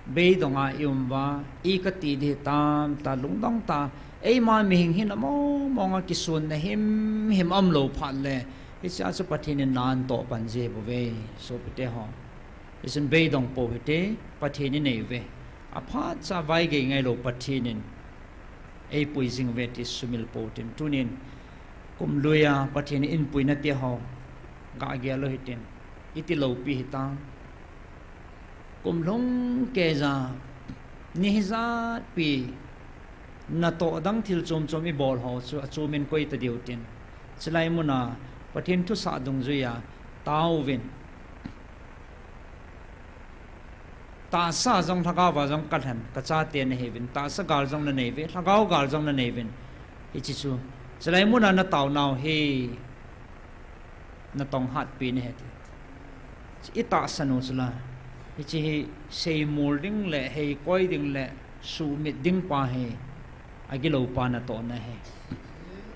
beidong a ium uva, i kati ding tamtah lungdong tah, eima mihing hina mong mong a kisunna himhim aum lou phat le, hiche a chu Pathen in na ahin toh pan ji bou ve, sopite ho. Hichun beidong pou hite, Pathen inei uve. Aphat cha vaigei ngailou Pathen in eipui jing uve ti sumil pou tin. Tunin, kum lui a Pathen in puina te ho, gah gel lou hitin. Iti loupi hitam. Kum lhung kei ja, ni hijat pi, natoh dang thil chom chom ibol ho chu, achom in koi ta diu tin. Chulai mun a, Pathen thusah dungjui a, taovin. Tahsa jong lhagao va jong kalhen, kachate nahiuvin, tahsa gal jong nanei uve, lhagao gal jong nanei uvin. Hiche chu, chulai mun a natao nau hi, natong hatpi nahi ti. I tahsan u chu la, hiche hi seimol ding le, heikoi ding le, sumit ding pa hi, agilou pa natohna ahi.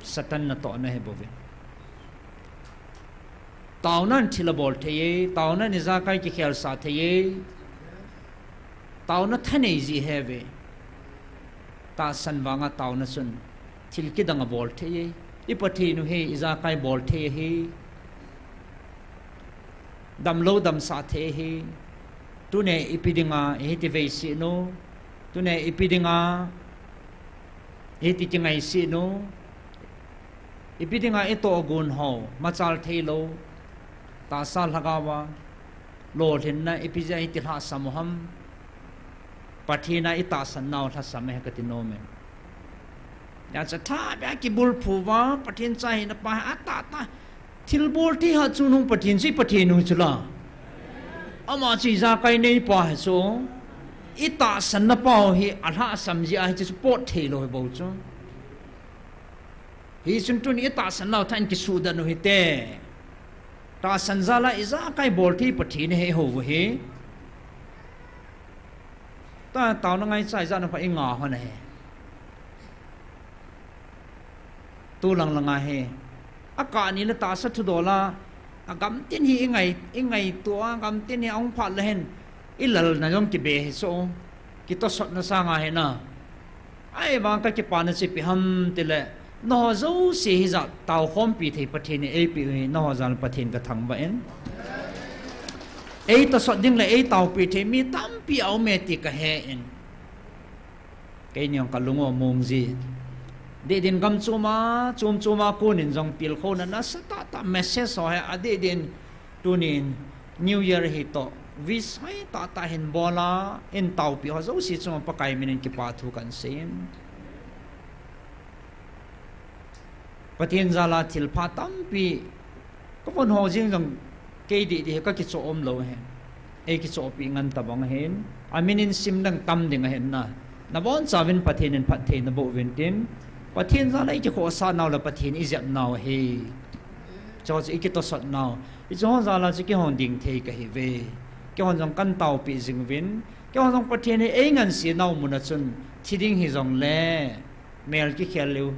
Satan natohna ahi bou ve. Taonan thil abol thei e, taonan ijakai kikhelsah thei e, taona thanei jeh ahi ve. Tahsan vanga taona chun thil kidang abol thei e. I Pathen u hi ijakai bol thei ahi. Damlou damsah thei ahi. Tuni ipi dinga ihiti veisih u. Tuni ipi dinga ihiti kingaisih u. Ipi dinga itohgon ho machal theilou. Tahsa lhagaova lolhinna ipi jeh a iti lhahsam u ham. Pathen a itahsan nau lhasam ahi kati nom e. Hijeh chun thabei a kibulphu uva, Pathen cha hina pa hi atahtah. Thilbol thei hatchungnung Pathen chu i Pathen u chu la. Ama chu ijakai neipa hi chu. Itahsanna pau hi alhahsam jeh a hiche chu pot theilou hi bou chu. Hichun tuni itahsan nau thah in kisuhdan u hite. Tahsan jal a ijakai bol thei Pathen hi ihou u hi. Tua taona ngaicha ijat na kha inga hon ahi. Tulang langa hi. Akah ni le tahsa thudol a, agamtin hi ingai, ingaito a, agamtin hi ahung phat le hin. Ilalna jong kibe hi chu. Kitosotna sanga hi na. Ahivang kakipana chu ipi ham tile, nangho jouse hijat taokhompi thei Pathen in eipeh u hi, nangho jal Pathen kathangvah in. Eitosot ding le eitaopi thei mi tampi aume ti kahe in. Keini jong kalung u among ji. Dih din gam chom a, chom chom a kon in jong tilkhouna nasatah tah message ho hi adih din Tunin New Year hi toh wish hoitah tah hin bol a, in taopi ho jouse chunga Pakai min in kipa thu kahin sei in. Pathen jal a thilpha tampi kavon ho jeng jong kei didi hi kakichoh umlou ahi. Eikichohpi ngen tabang ahin, amin in sim ding tam ding ahin na. Nabonchauvin Pathen in phatthei naboh uvin tin, Pathen jal a ikikhohsah nau le Pathen ijep nau ahi. Chuche chu ikitosot nau. Hiche ho jal a chu kihon ding thei kahiuve. Kihon jong kahin taopi jing uvin. Kihon jong Pathen hi eingansei nau mun a chun thi ding hijongle mel kikhel leu.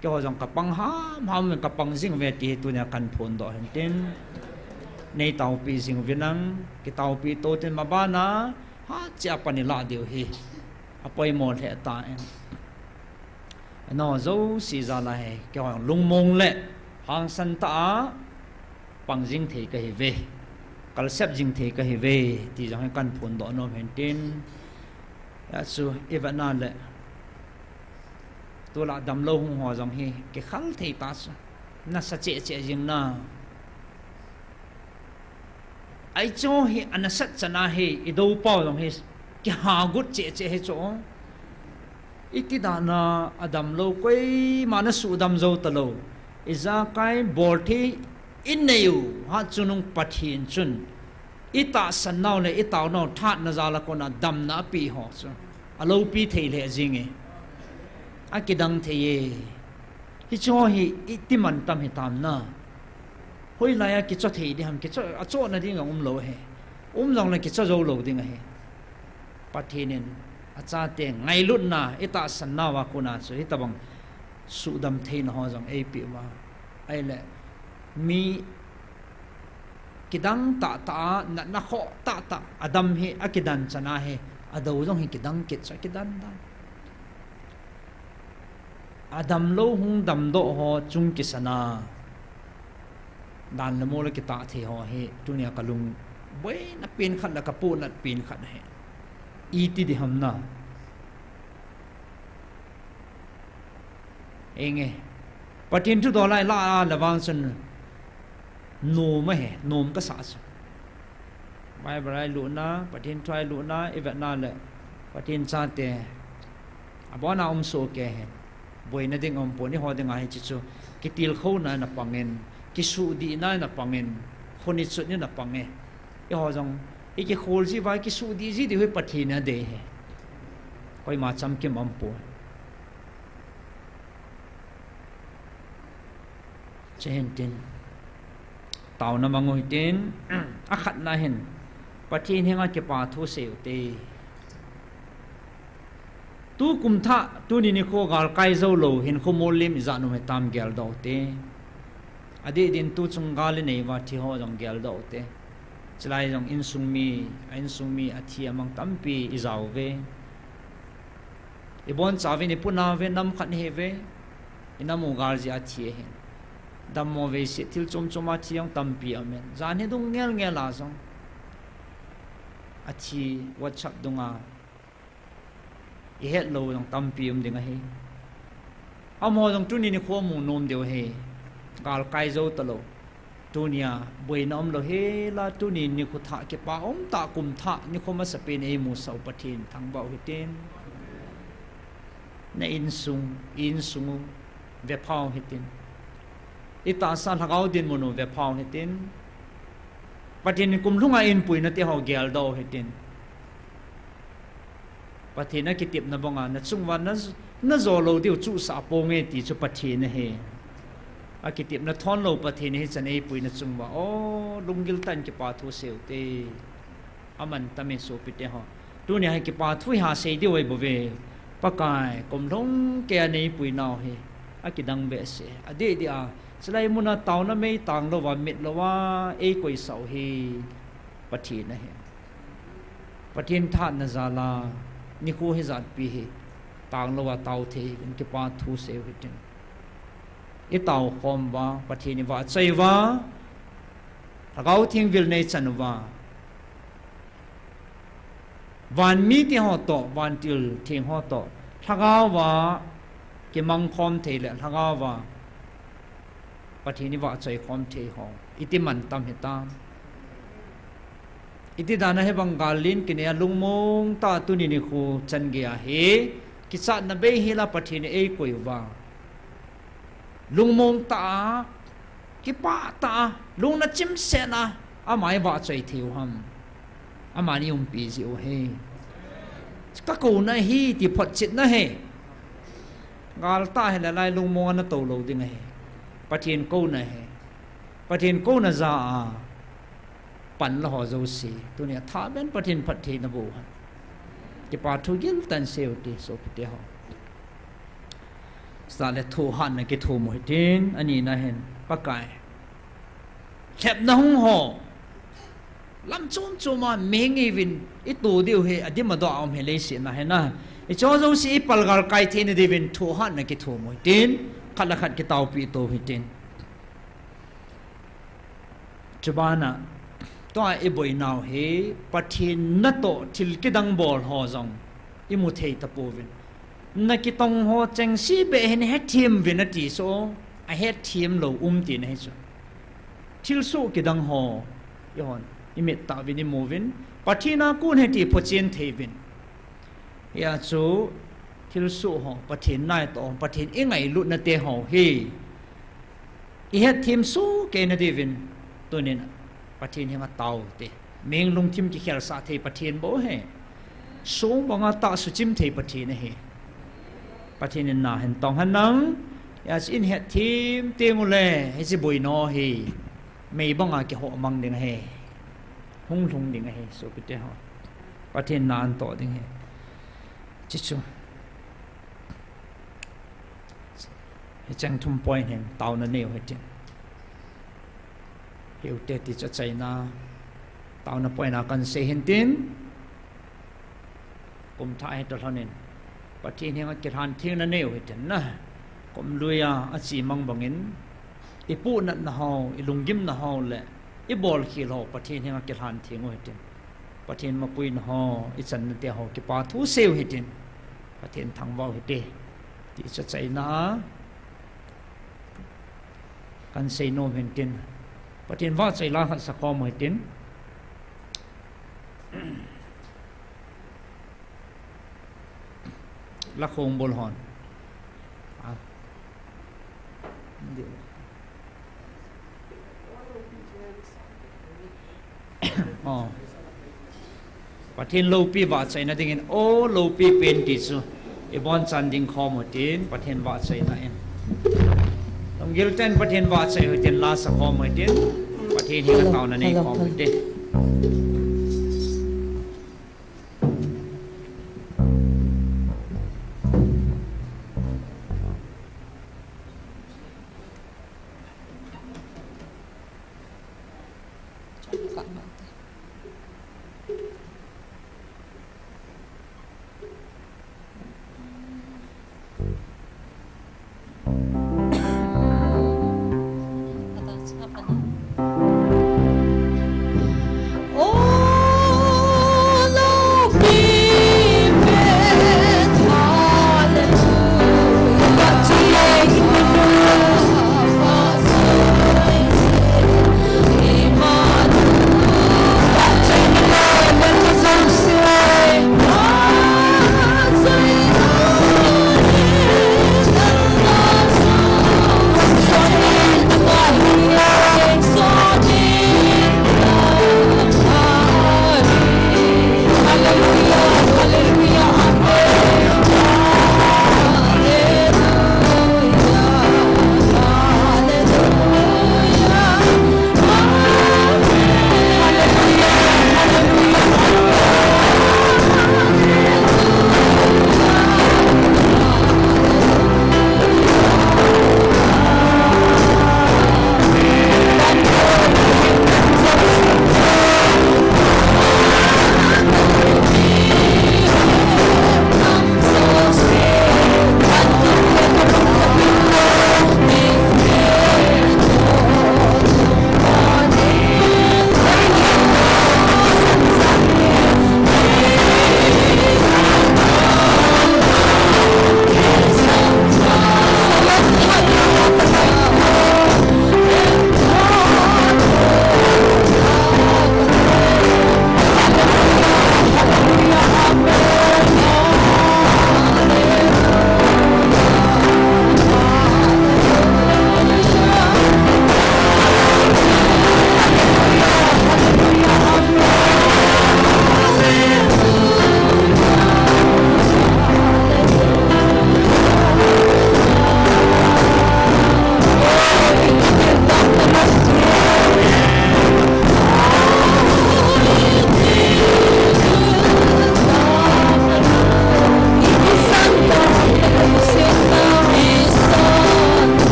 Kihon jong kapang hamham uvin kapang jing uve ti hi tunia kahin phondoh ahin tin. Nei taopi jing uvin lang, kitaopi to tin maban a, hatcheh a pan ilah diu hi. Apoimo lheh tan. Nangho jouse jal a hi, kihon lungmong le hangsan tah a pang jing thei kahiuve. Kalsep jing thei kahiuve, ti jong hi kahin phondoh nom ahin tin. Hijeh chun, ivet na le. Tulai damlou hung ho jong hi, kikhel thei ta chu. Nasa cheh cheh jing na. Hiche hi, anasat chan a hi, idou pau jong hi, kihagot cheh cheh hi chu. Iti dan a adamlou koima nasuhdam jou talou. Ijakai bol thei inei u, hatchungnung Pathen chun. Itahsan nau le itao nau thahatna jal a kona damna apeh ho chu. Aloupi thei lheh jing e. Akidang thei e. Hiche ho hi iti mantam hitam na. Hoilai a kicho thei ding ham, kicho, achohna ding jong umlou ahi. Um jongle kicho jou lou ding ahi. Pathen in achate ngailutna, itahsan nau a kona chu, hitobang suhdam theina ho jong eipeh uva. Ahile, mi kidang tahtah a, natna khoh tahtah, adam hi akidan chan a hi, adou jong hi kidang kit chu, akidan dan. Adamlou hung damdoh ho chung kisan a, dan le mol a kitah thei ho hi, tunia kalung boina pen khat le kapohnat pen khat ahi. Iti ding ham na. Enge. Pathen thudol a ilah le vang chun nom ahi, nom kasah chu. Bible a ilutna, Pathen thu a ilutna, ivet na le Pathen chate abon a um soh kei ahi. Boina ding umpon, eiho dinga hiche chu kitilkhouna in apang in, kisuhdihna in apang in, khonichutna in apang e. Eiho jong ikikhol ji uva, kisuhdih ji diu hi Pathen in adei ahi. Koima chamkim umpon. Chuhin tin, Taona mang u hitin, akhatna hin, Pathen henga kipa thu sei u te. Tu kum thah, tuni nikho galkai jou lou, hinkho mollim ijat um hitam geldoh u te. Adeh din tu chung gal inei uva thi ho jong geldoh u te. Chulai jong insung mi, a insung mi athi amang tampi ijao uve. Ibonchauvin ipunauve, nam khat ihiuve, inam u gal jeh a thi ahin. Dammo vei seh thil chom chom a thi jong tampi aum in. Jan hi dung ngel ngel a jong athi WhatsApp dunga ihet lou jong tampi um ding ahi. Amaho jong tuni nikho mu nom diu ahi. Galkai jou talou. Tunia boina umlou hela, tuni nikho thah kipa umtah, kum thah nikho masapen eimusah u Pathen thangvah u hitin. Na insung, insung u vepha u hitin. Itahsa lhagao dinmun u vepha u hitin. Pathen in kum lhunga eipuina teho geldoh u hitin. Pathen akitepna banga nachung uva na, najo lou diu chuhsah ponge ti chu Pathen ahi. Akitepna thon lou Pathen hichan eipuina chung uva, o, lunggil tah in kipa thu sei u te. Aman tam e sopite ho. Tunia hi kipa thu iha sei diu ahi bouve. Pakai, kum lhung keiya neipuinau hi akidang behseh. Adeh deh a, chulai muna taona mei tang louva, mit louva eikoisah u hi Pathen ahi. Pathen thahatna jal a nikho hijatpi hi tang louva tao thei uvin, kipa thu sei u hitin. Itao khom uva, Pathen ivahchoi uva, Lhagao Theng vilna ichan uva, van mite ho toh, vantil theng ho toh, lhagao uva kimang khom thei le lhagao uva Pathen ivahchoi khom thei ho iti man tam hitam. Iti dan a hibang gal len kinei a lungmong tah a tuni nikho chan geiya hi kichatna bei hela Pathen in eikoi uva, lungmong tah a, kipah tah a, lungna chimset a, ama ivahchoi thei u ham. Amani umpi jeh u ahi. Kakouna ahi ti photchetna ahi. Gal tah hile lai lungmong a natou lou ding ahi. Pathen kouna ahi. Pathen kouna jal a panla ho jouse, tunia thah beh in Pathen phattheina boh u hen. Kipa thu giltah in sei u hite sopite ho. Chuteng le thohhatna kithum u hitin, anina hin, Pakai, lhepna hung ho lam chom chom a mihing ihiuvin, ito diu hi adim adoh a um hi leiset na hi na. Hicheho jouse ipalgal kai theina diuvin thohhatna kithum u hitin, khat le khat kitaopi to u hitin. Chubana, tua iboinau hi Pathen natoh thil kidang bol ho jong imu thei tapouvin. Nakitong ho chengse beh hin hetthem uvin ati chu, ahetthem lou um tina ahi chu. Thilsoh kidang ho, eihon imit tah uvin imuvin, Pathen a kon ahi ti phochen thei uvin. Hia chu thilsoh ho, Pathen natoh, Pathen ingailutna te ho hi ihetthem soh kei na diuvin, tunin Pathen henga tao u hite. Mihing lungthim kikhelsah thei Pathen bou ahi. Song banga tahsuchim thei Pathen ahi. Pathen in na hin tong hen lang. Hia chu ihetthem teng ule, hiche boina hi mei banga kihoh mang ding ahi. Hung lhung ding ahi, sopite ho. Pathen na antoh ding ahi. Hiche chu, hicheng thum point hin taona nei u hitin. Hiu hite ti chu achaina. Taona point a kahin sei hintin. Kum thah hi toh lhonin Pathen henga kilhan thengna nei u hitin na. Kum lui a achemang bangin, ipuhnatna ho, ilunggimna ho le ibolkhel ho Pathen henga kilhan theng u hitin. Pathen mapuina ho ichanna te ho kipa thu sei u hitin. Pathen thangvah u hite ti chu achaina a kahin sei nom hintin. Pathen vahchoi la khat sakhom u hitin. La khongbul hon. Ah. Oh. Pathen loupi vahchoina dingin, O loupi pen ti chu ibonchan ding khom u hitin, Pathen vahchoina in. Lunggil tah in Pathen vahchoi u hitin, la sakhom u hitin. Pathen henga taona nei khom u hite.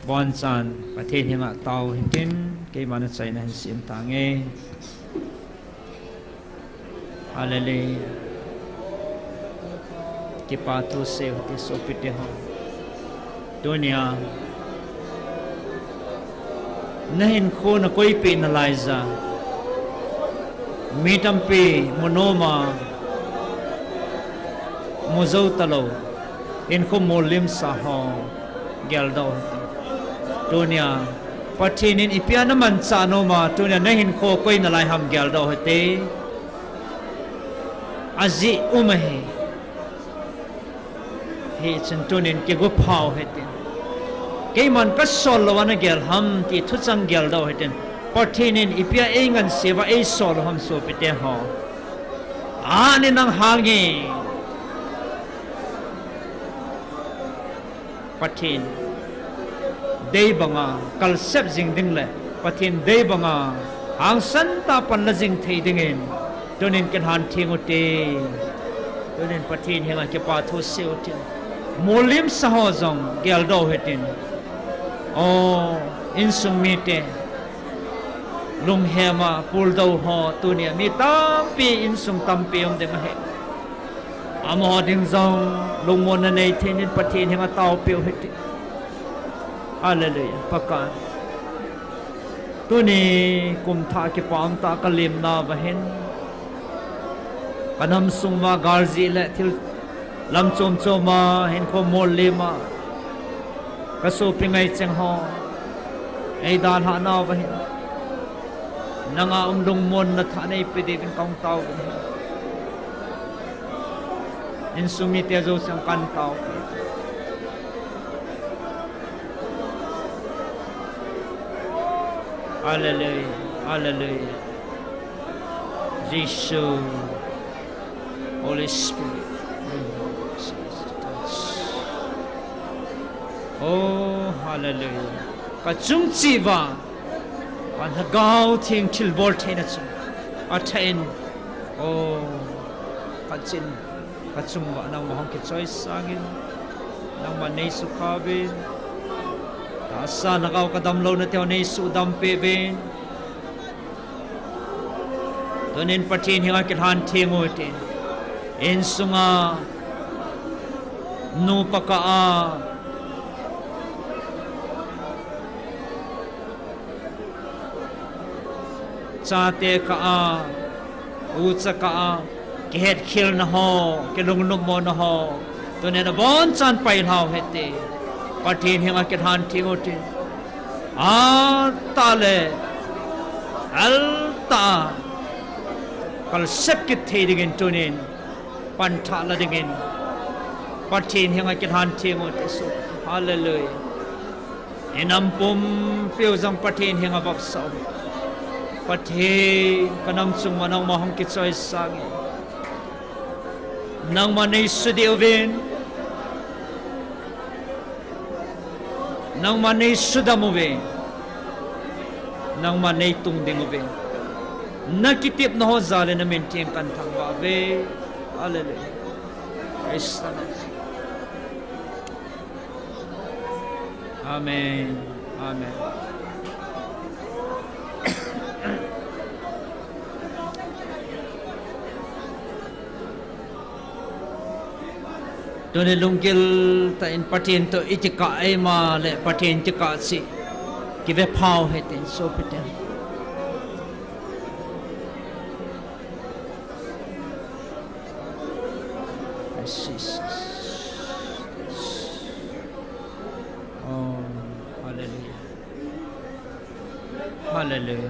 Bonchan Pathen henga tao hitin, keima na chaina hin sem tange. Hallelujah. Kipa thu sei u hite sopite ho. Tunia na hinkho na koipeh nalai ja, mi tampi mu nom a, mu jou talou, hinkho molhimsa ho geldoh u hite. Tunia Pathen in ipi a namanchah nom a, tunia nahinkho koi nalai ham geldoh hite. Ajeh um ahi. Hichun tunin kigopha u hitin. Keiman kasol lou a nagel ham ti thuchang geldoh hitin. Pathen in ipi a eingansei uva eisol u ham sopite ho. Ani nang hangin Pathen deibanga kalsep jing ding le Pathen deibanga hangsan tah a panla jing thei dingin tunin kilhan theng ute. Tunin Pathen henga kipa thu sei ute. Molhemsa ho jong geldoh hitin. O, insung mite, lunghema puldou ho tunia mi tampi, insung tampi um ding ahi. Amaho ding jong lungmonna nei theinin Pathen henga taopeh u hite. Hallelujah. Pakai, tuni kumthah kipa umtah kalemnauva hin, kanam sunguva galjih le thil lam chom choma hinkho molhema kasopi ngaicheng ho eidalhahnauva hin, nanga um lungmonna thah neipe diuvin kahung taovin ahi. Insung mite jouse jong kahin taopeh. Hallelujah. Hallelujah. Jesu. Holy Spirit. Oh, hallelujah. Kachung cheh uva Lhagao Theng thilbol theina chu athah in. Oh, kachin, kachung uva nangma hung kichoisangin, nangman neisukhauvin. Tahsa lhagao kadamlouna teho neisudam peh uvin. Tunin Pathen henga kilhan theng ute. Insunga, nupa kah a, chate kah a, ucha kah a, kihetkhelna ho, kilungnopmona ho, tunin abonchan pailhau hite. Pathen henga kilhan theng ute. Atah le, altah a kalsep kit thei dingin tunin panthah la dingin Pathen henga kilhan theng ute. Hallelujah. Inam pumpiu jong Pathen henga vopsah u. Pathen, kanam chunguva nangma hung kichoisangin, nangman neisudih uvin. Nangman neisudam uve. Nangman neitung ding uve. Nakitepna ho jal in namin theng kahin thangvah uve. Hallelujah. Praise the Lord. Amen. Amen. Tuni lunggil tah in Pathen toh ikikah eima le Pathen kikah cheh kivephau hite sopite. Oh, hallelujah. Hallelujah.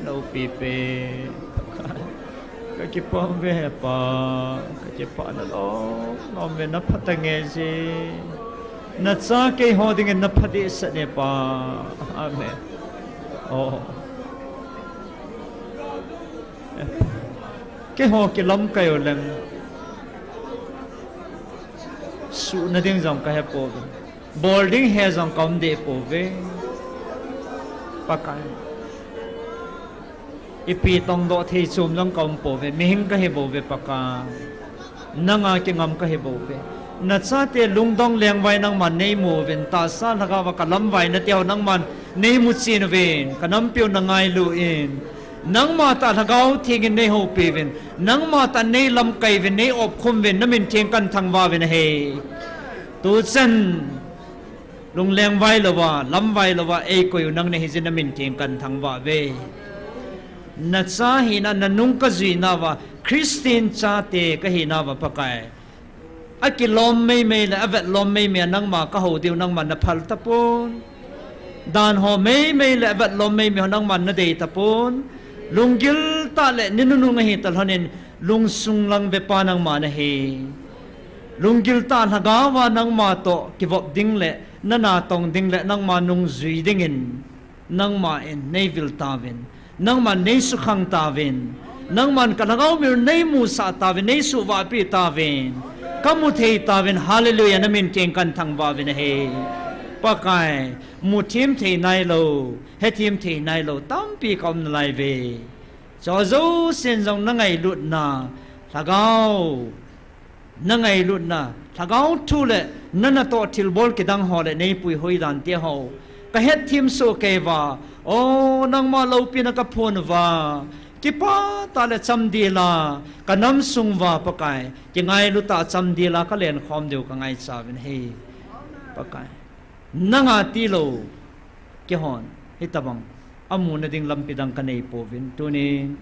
Loupipen Pakai, kakipah uve Pa, kakipah na lom lom uve, napha tange ji. Nacha keiho dingin napha dehset e Pa. Amen. Oh. Keiho kilamkai u leng suhna ding jong kahepouve. Bol ding he jong kaum deh pouve. Pakai, ipi tongdoh thei chom jong kaum pouve. Mihing kahi bouve Pakai. Nanga kingam kahi bouve. Nachate lungdong lengvai nangman neimu uvin, tahsa lhagao a kalamvai na teho nangman neimu chen uvin, kanampiu nangailu in, nangma tah Lhagao Theng in neihoupi uvin, nangma tah neilamkai uvin, neiopkhum uvin, namin theng kahin thangvah uvin ahi. Tuchan lunglengvai louva, lamvai louva eikoi u nang nahi jeh in namin theng kahin thangvah uve. Nacha hina, nanung kajuinauva, Christian chate kahinauva Pakai, akilom meimei le avetlom meimei a nangma kahou diu nangman naphal tapon. Dan ho meimei le vetlom meimei ho nangman nadei tapon. Lunggil tah le ni nunung ahi talhonin lungsung lang vepa nangma nahi. Lunggil tah lhagaova nangma toh kivop ding le nanatong ding le nangma nungjui dingin nangma in neivil tauvin. Nangman neisukhang tauvin. Nangman kalhagao mil neimusah tauvin, neisuvahpi tauvin. Kamu thei tauvin, hallelujah, namin keng kanthangvah uvin ahi. Pakai, muthem thei nailou, hethem thei nailou tampi kaum nalaiuve. Chujousen jong nangailutna, lhagao nangailutna, lhagao thu le nanatoh thilbol kidang ho le neipui hoidan teho kahetthem soh keiuva, o, nangma loupina kaphon uva, kipah tah le chamdel a kanam sung uva Pakai, kingailu tah chamdel a kalenkhom diu kangaicha uvin ahi. Pakai, nanga tilou keihon hitobang amuna ding lampi dang kaneipouvin, tunin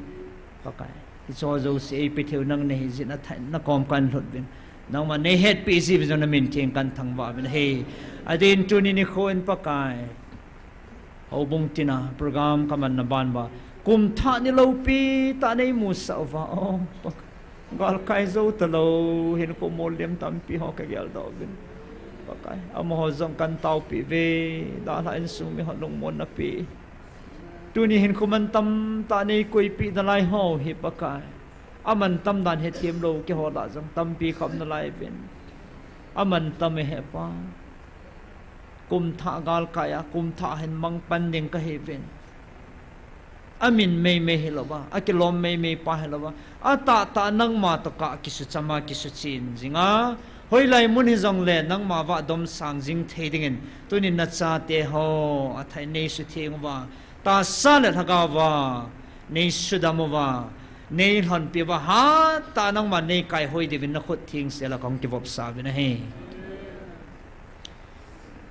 Pakai, hicheho jouse eipetheiu nang nahi jeh in nakom kanlhut uvin, nangman neihetpi jiuvin jong namin keng kanthangvah uvin ahi. Adin tuni nikho in Pakai, houbung tina program kamanna ban uva, kumthah ni loupi tah neimusah uva, o Pakai, galkai jou talou hinkho mollem tampi ho kageldoh uvin, Pakai, amaho jong kantaopeh uve. Dalhah insung miho lungmonna pe, tuni hinkho mantam tah neikoipeh nalai ho hi Pakai, amantam dan hethem lou keiho lah jong tampi kaum nalaiyuvin, amantam e hepa. Kumthah galkai a kumthah hin mangpan ding kahiuvin, amin meimei hilouva, akilom meimei pa hilouva, atahtah nangma toh kah kisuchama kisuchen jinga, hoilai mun hijongle nangma vah domsang jing thei dingin tunin nachateho athah in neisutheng uva, tahsa le lhagaova neisudam uva, neilhonpi uva, hattah nangman neikaihoi diuvin nakhut thengsel a kahung kivopsa uvin ahi.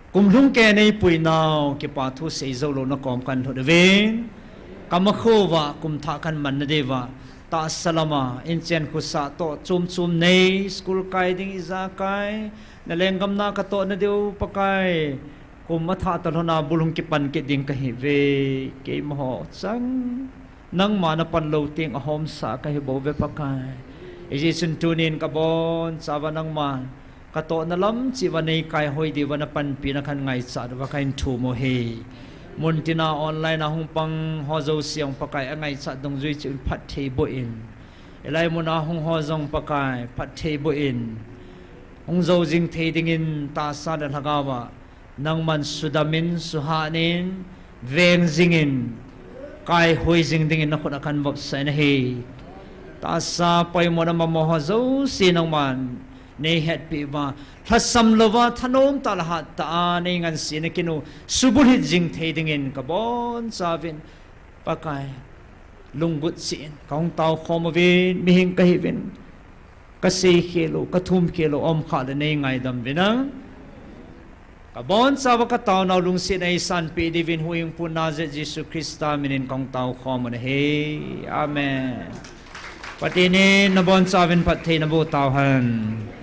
Kumlhung keiya neipuinau kipa thu seijou lou nakom kanlhut uvin, kamakho uva kumthah kanmanna diuva, tahsa lama inchen khosah toh chom chom nei, school kai ding ijakai, nalenggam na katohna diu Pakai, kum athah talhona bul hung kipan kit ding kahiuve. Keimaho chang nangma napan lou teng ahomsa kahibouve Pakai. Hijeh chun tunin kabonchauva nangma katohna lam cheh uva neikaihoi diuva napanpina khat ngaichat uva kahin thum u ahi. Muntina online a hung pang ho jouse jong Pakai, angaichat dungjui cheh un phattheiboh in, hilai muna hung ho jong Pakai phattheiboh in, hung jou jing thei dingin tahsa le lhagaova nangman sudamin, suhahnin, veng jingin, kaihoi jing dingin nakhut a kahin vopsa in ahi. Tahsa poimona mama ho jouse nangman neihetpeh uva, lhasam louva thanom tah le hattah a neingansena kinu subulhit jing thei dingin kabonchauvin Pakai, lunggut cheh in kahung taokhom uvin, mihing kahiuvin, kaseikhel u, kathumkhel u umkhah le neingaidam uvin lang, kabonchauva kataonau lungset neisanpeh diuvin huhhingpu Nazareth Jesu Christa minin kahung taokhom u ahi. Amen. Pathen in nabonchauvin phatthei naboh tauhen.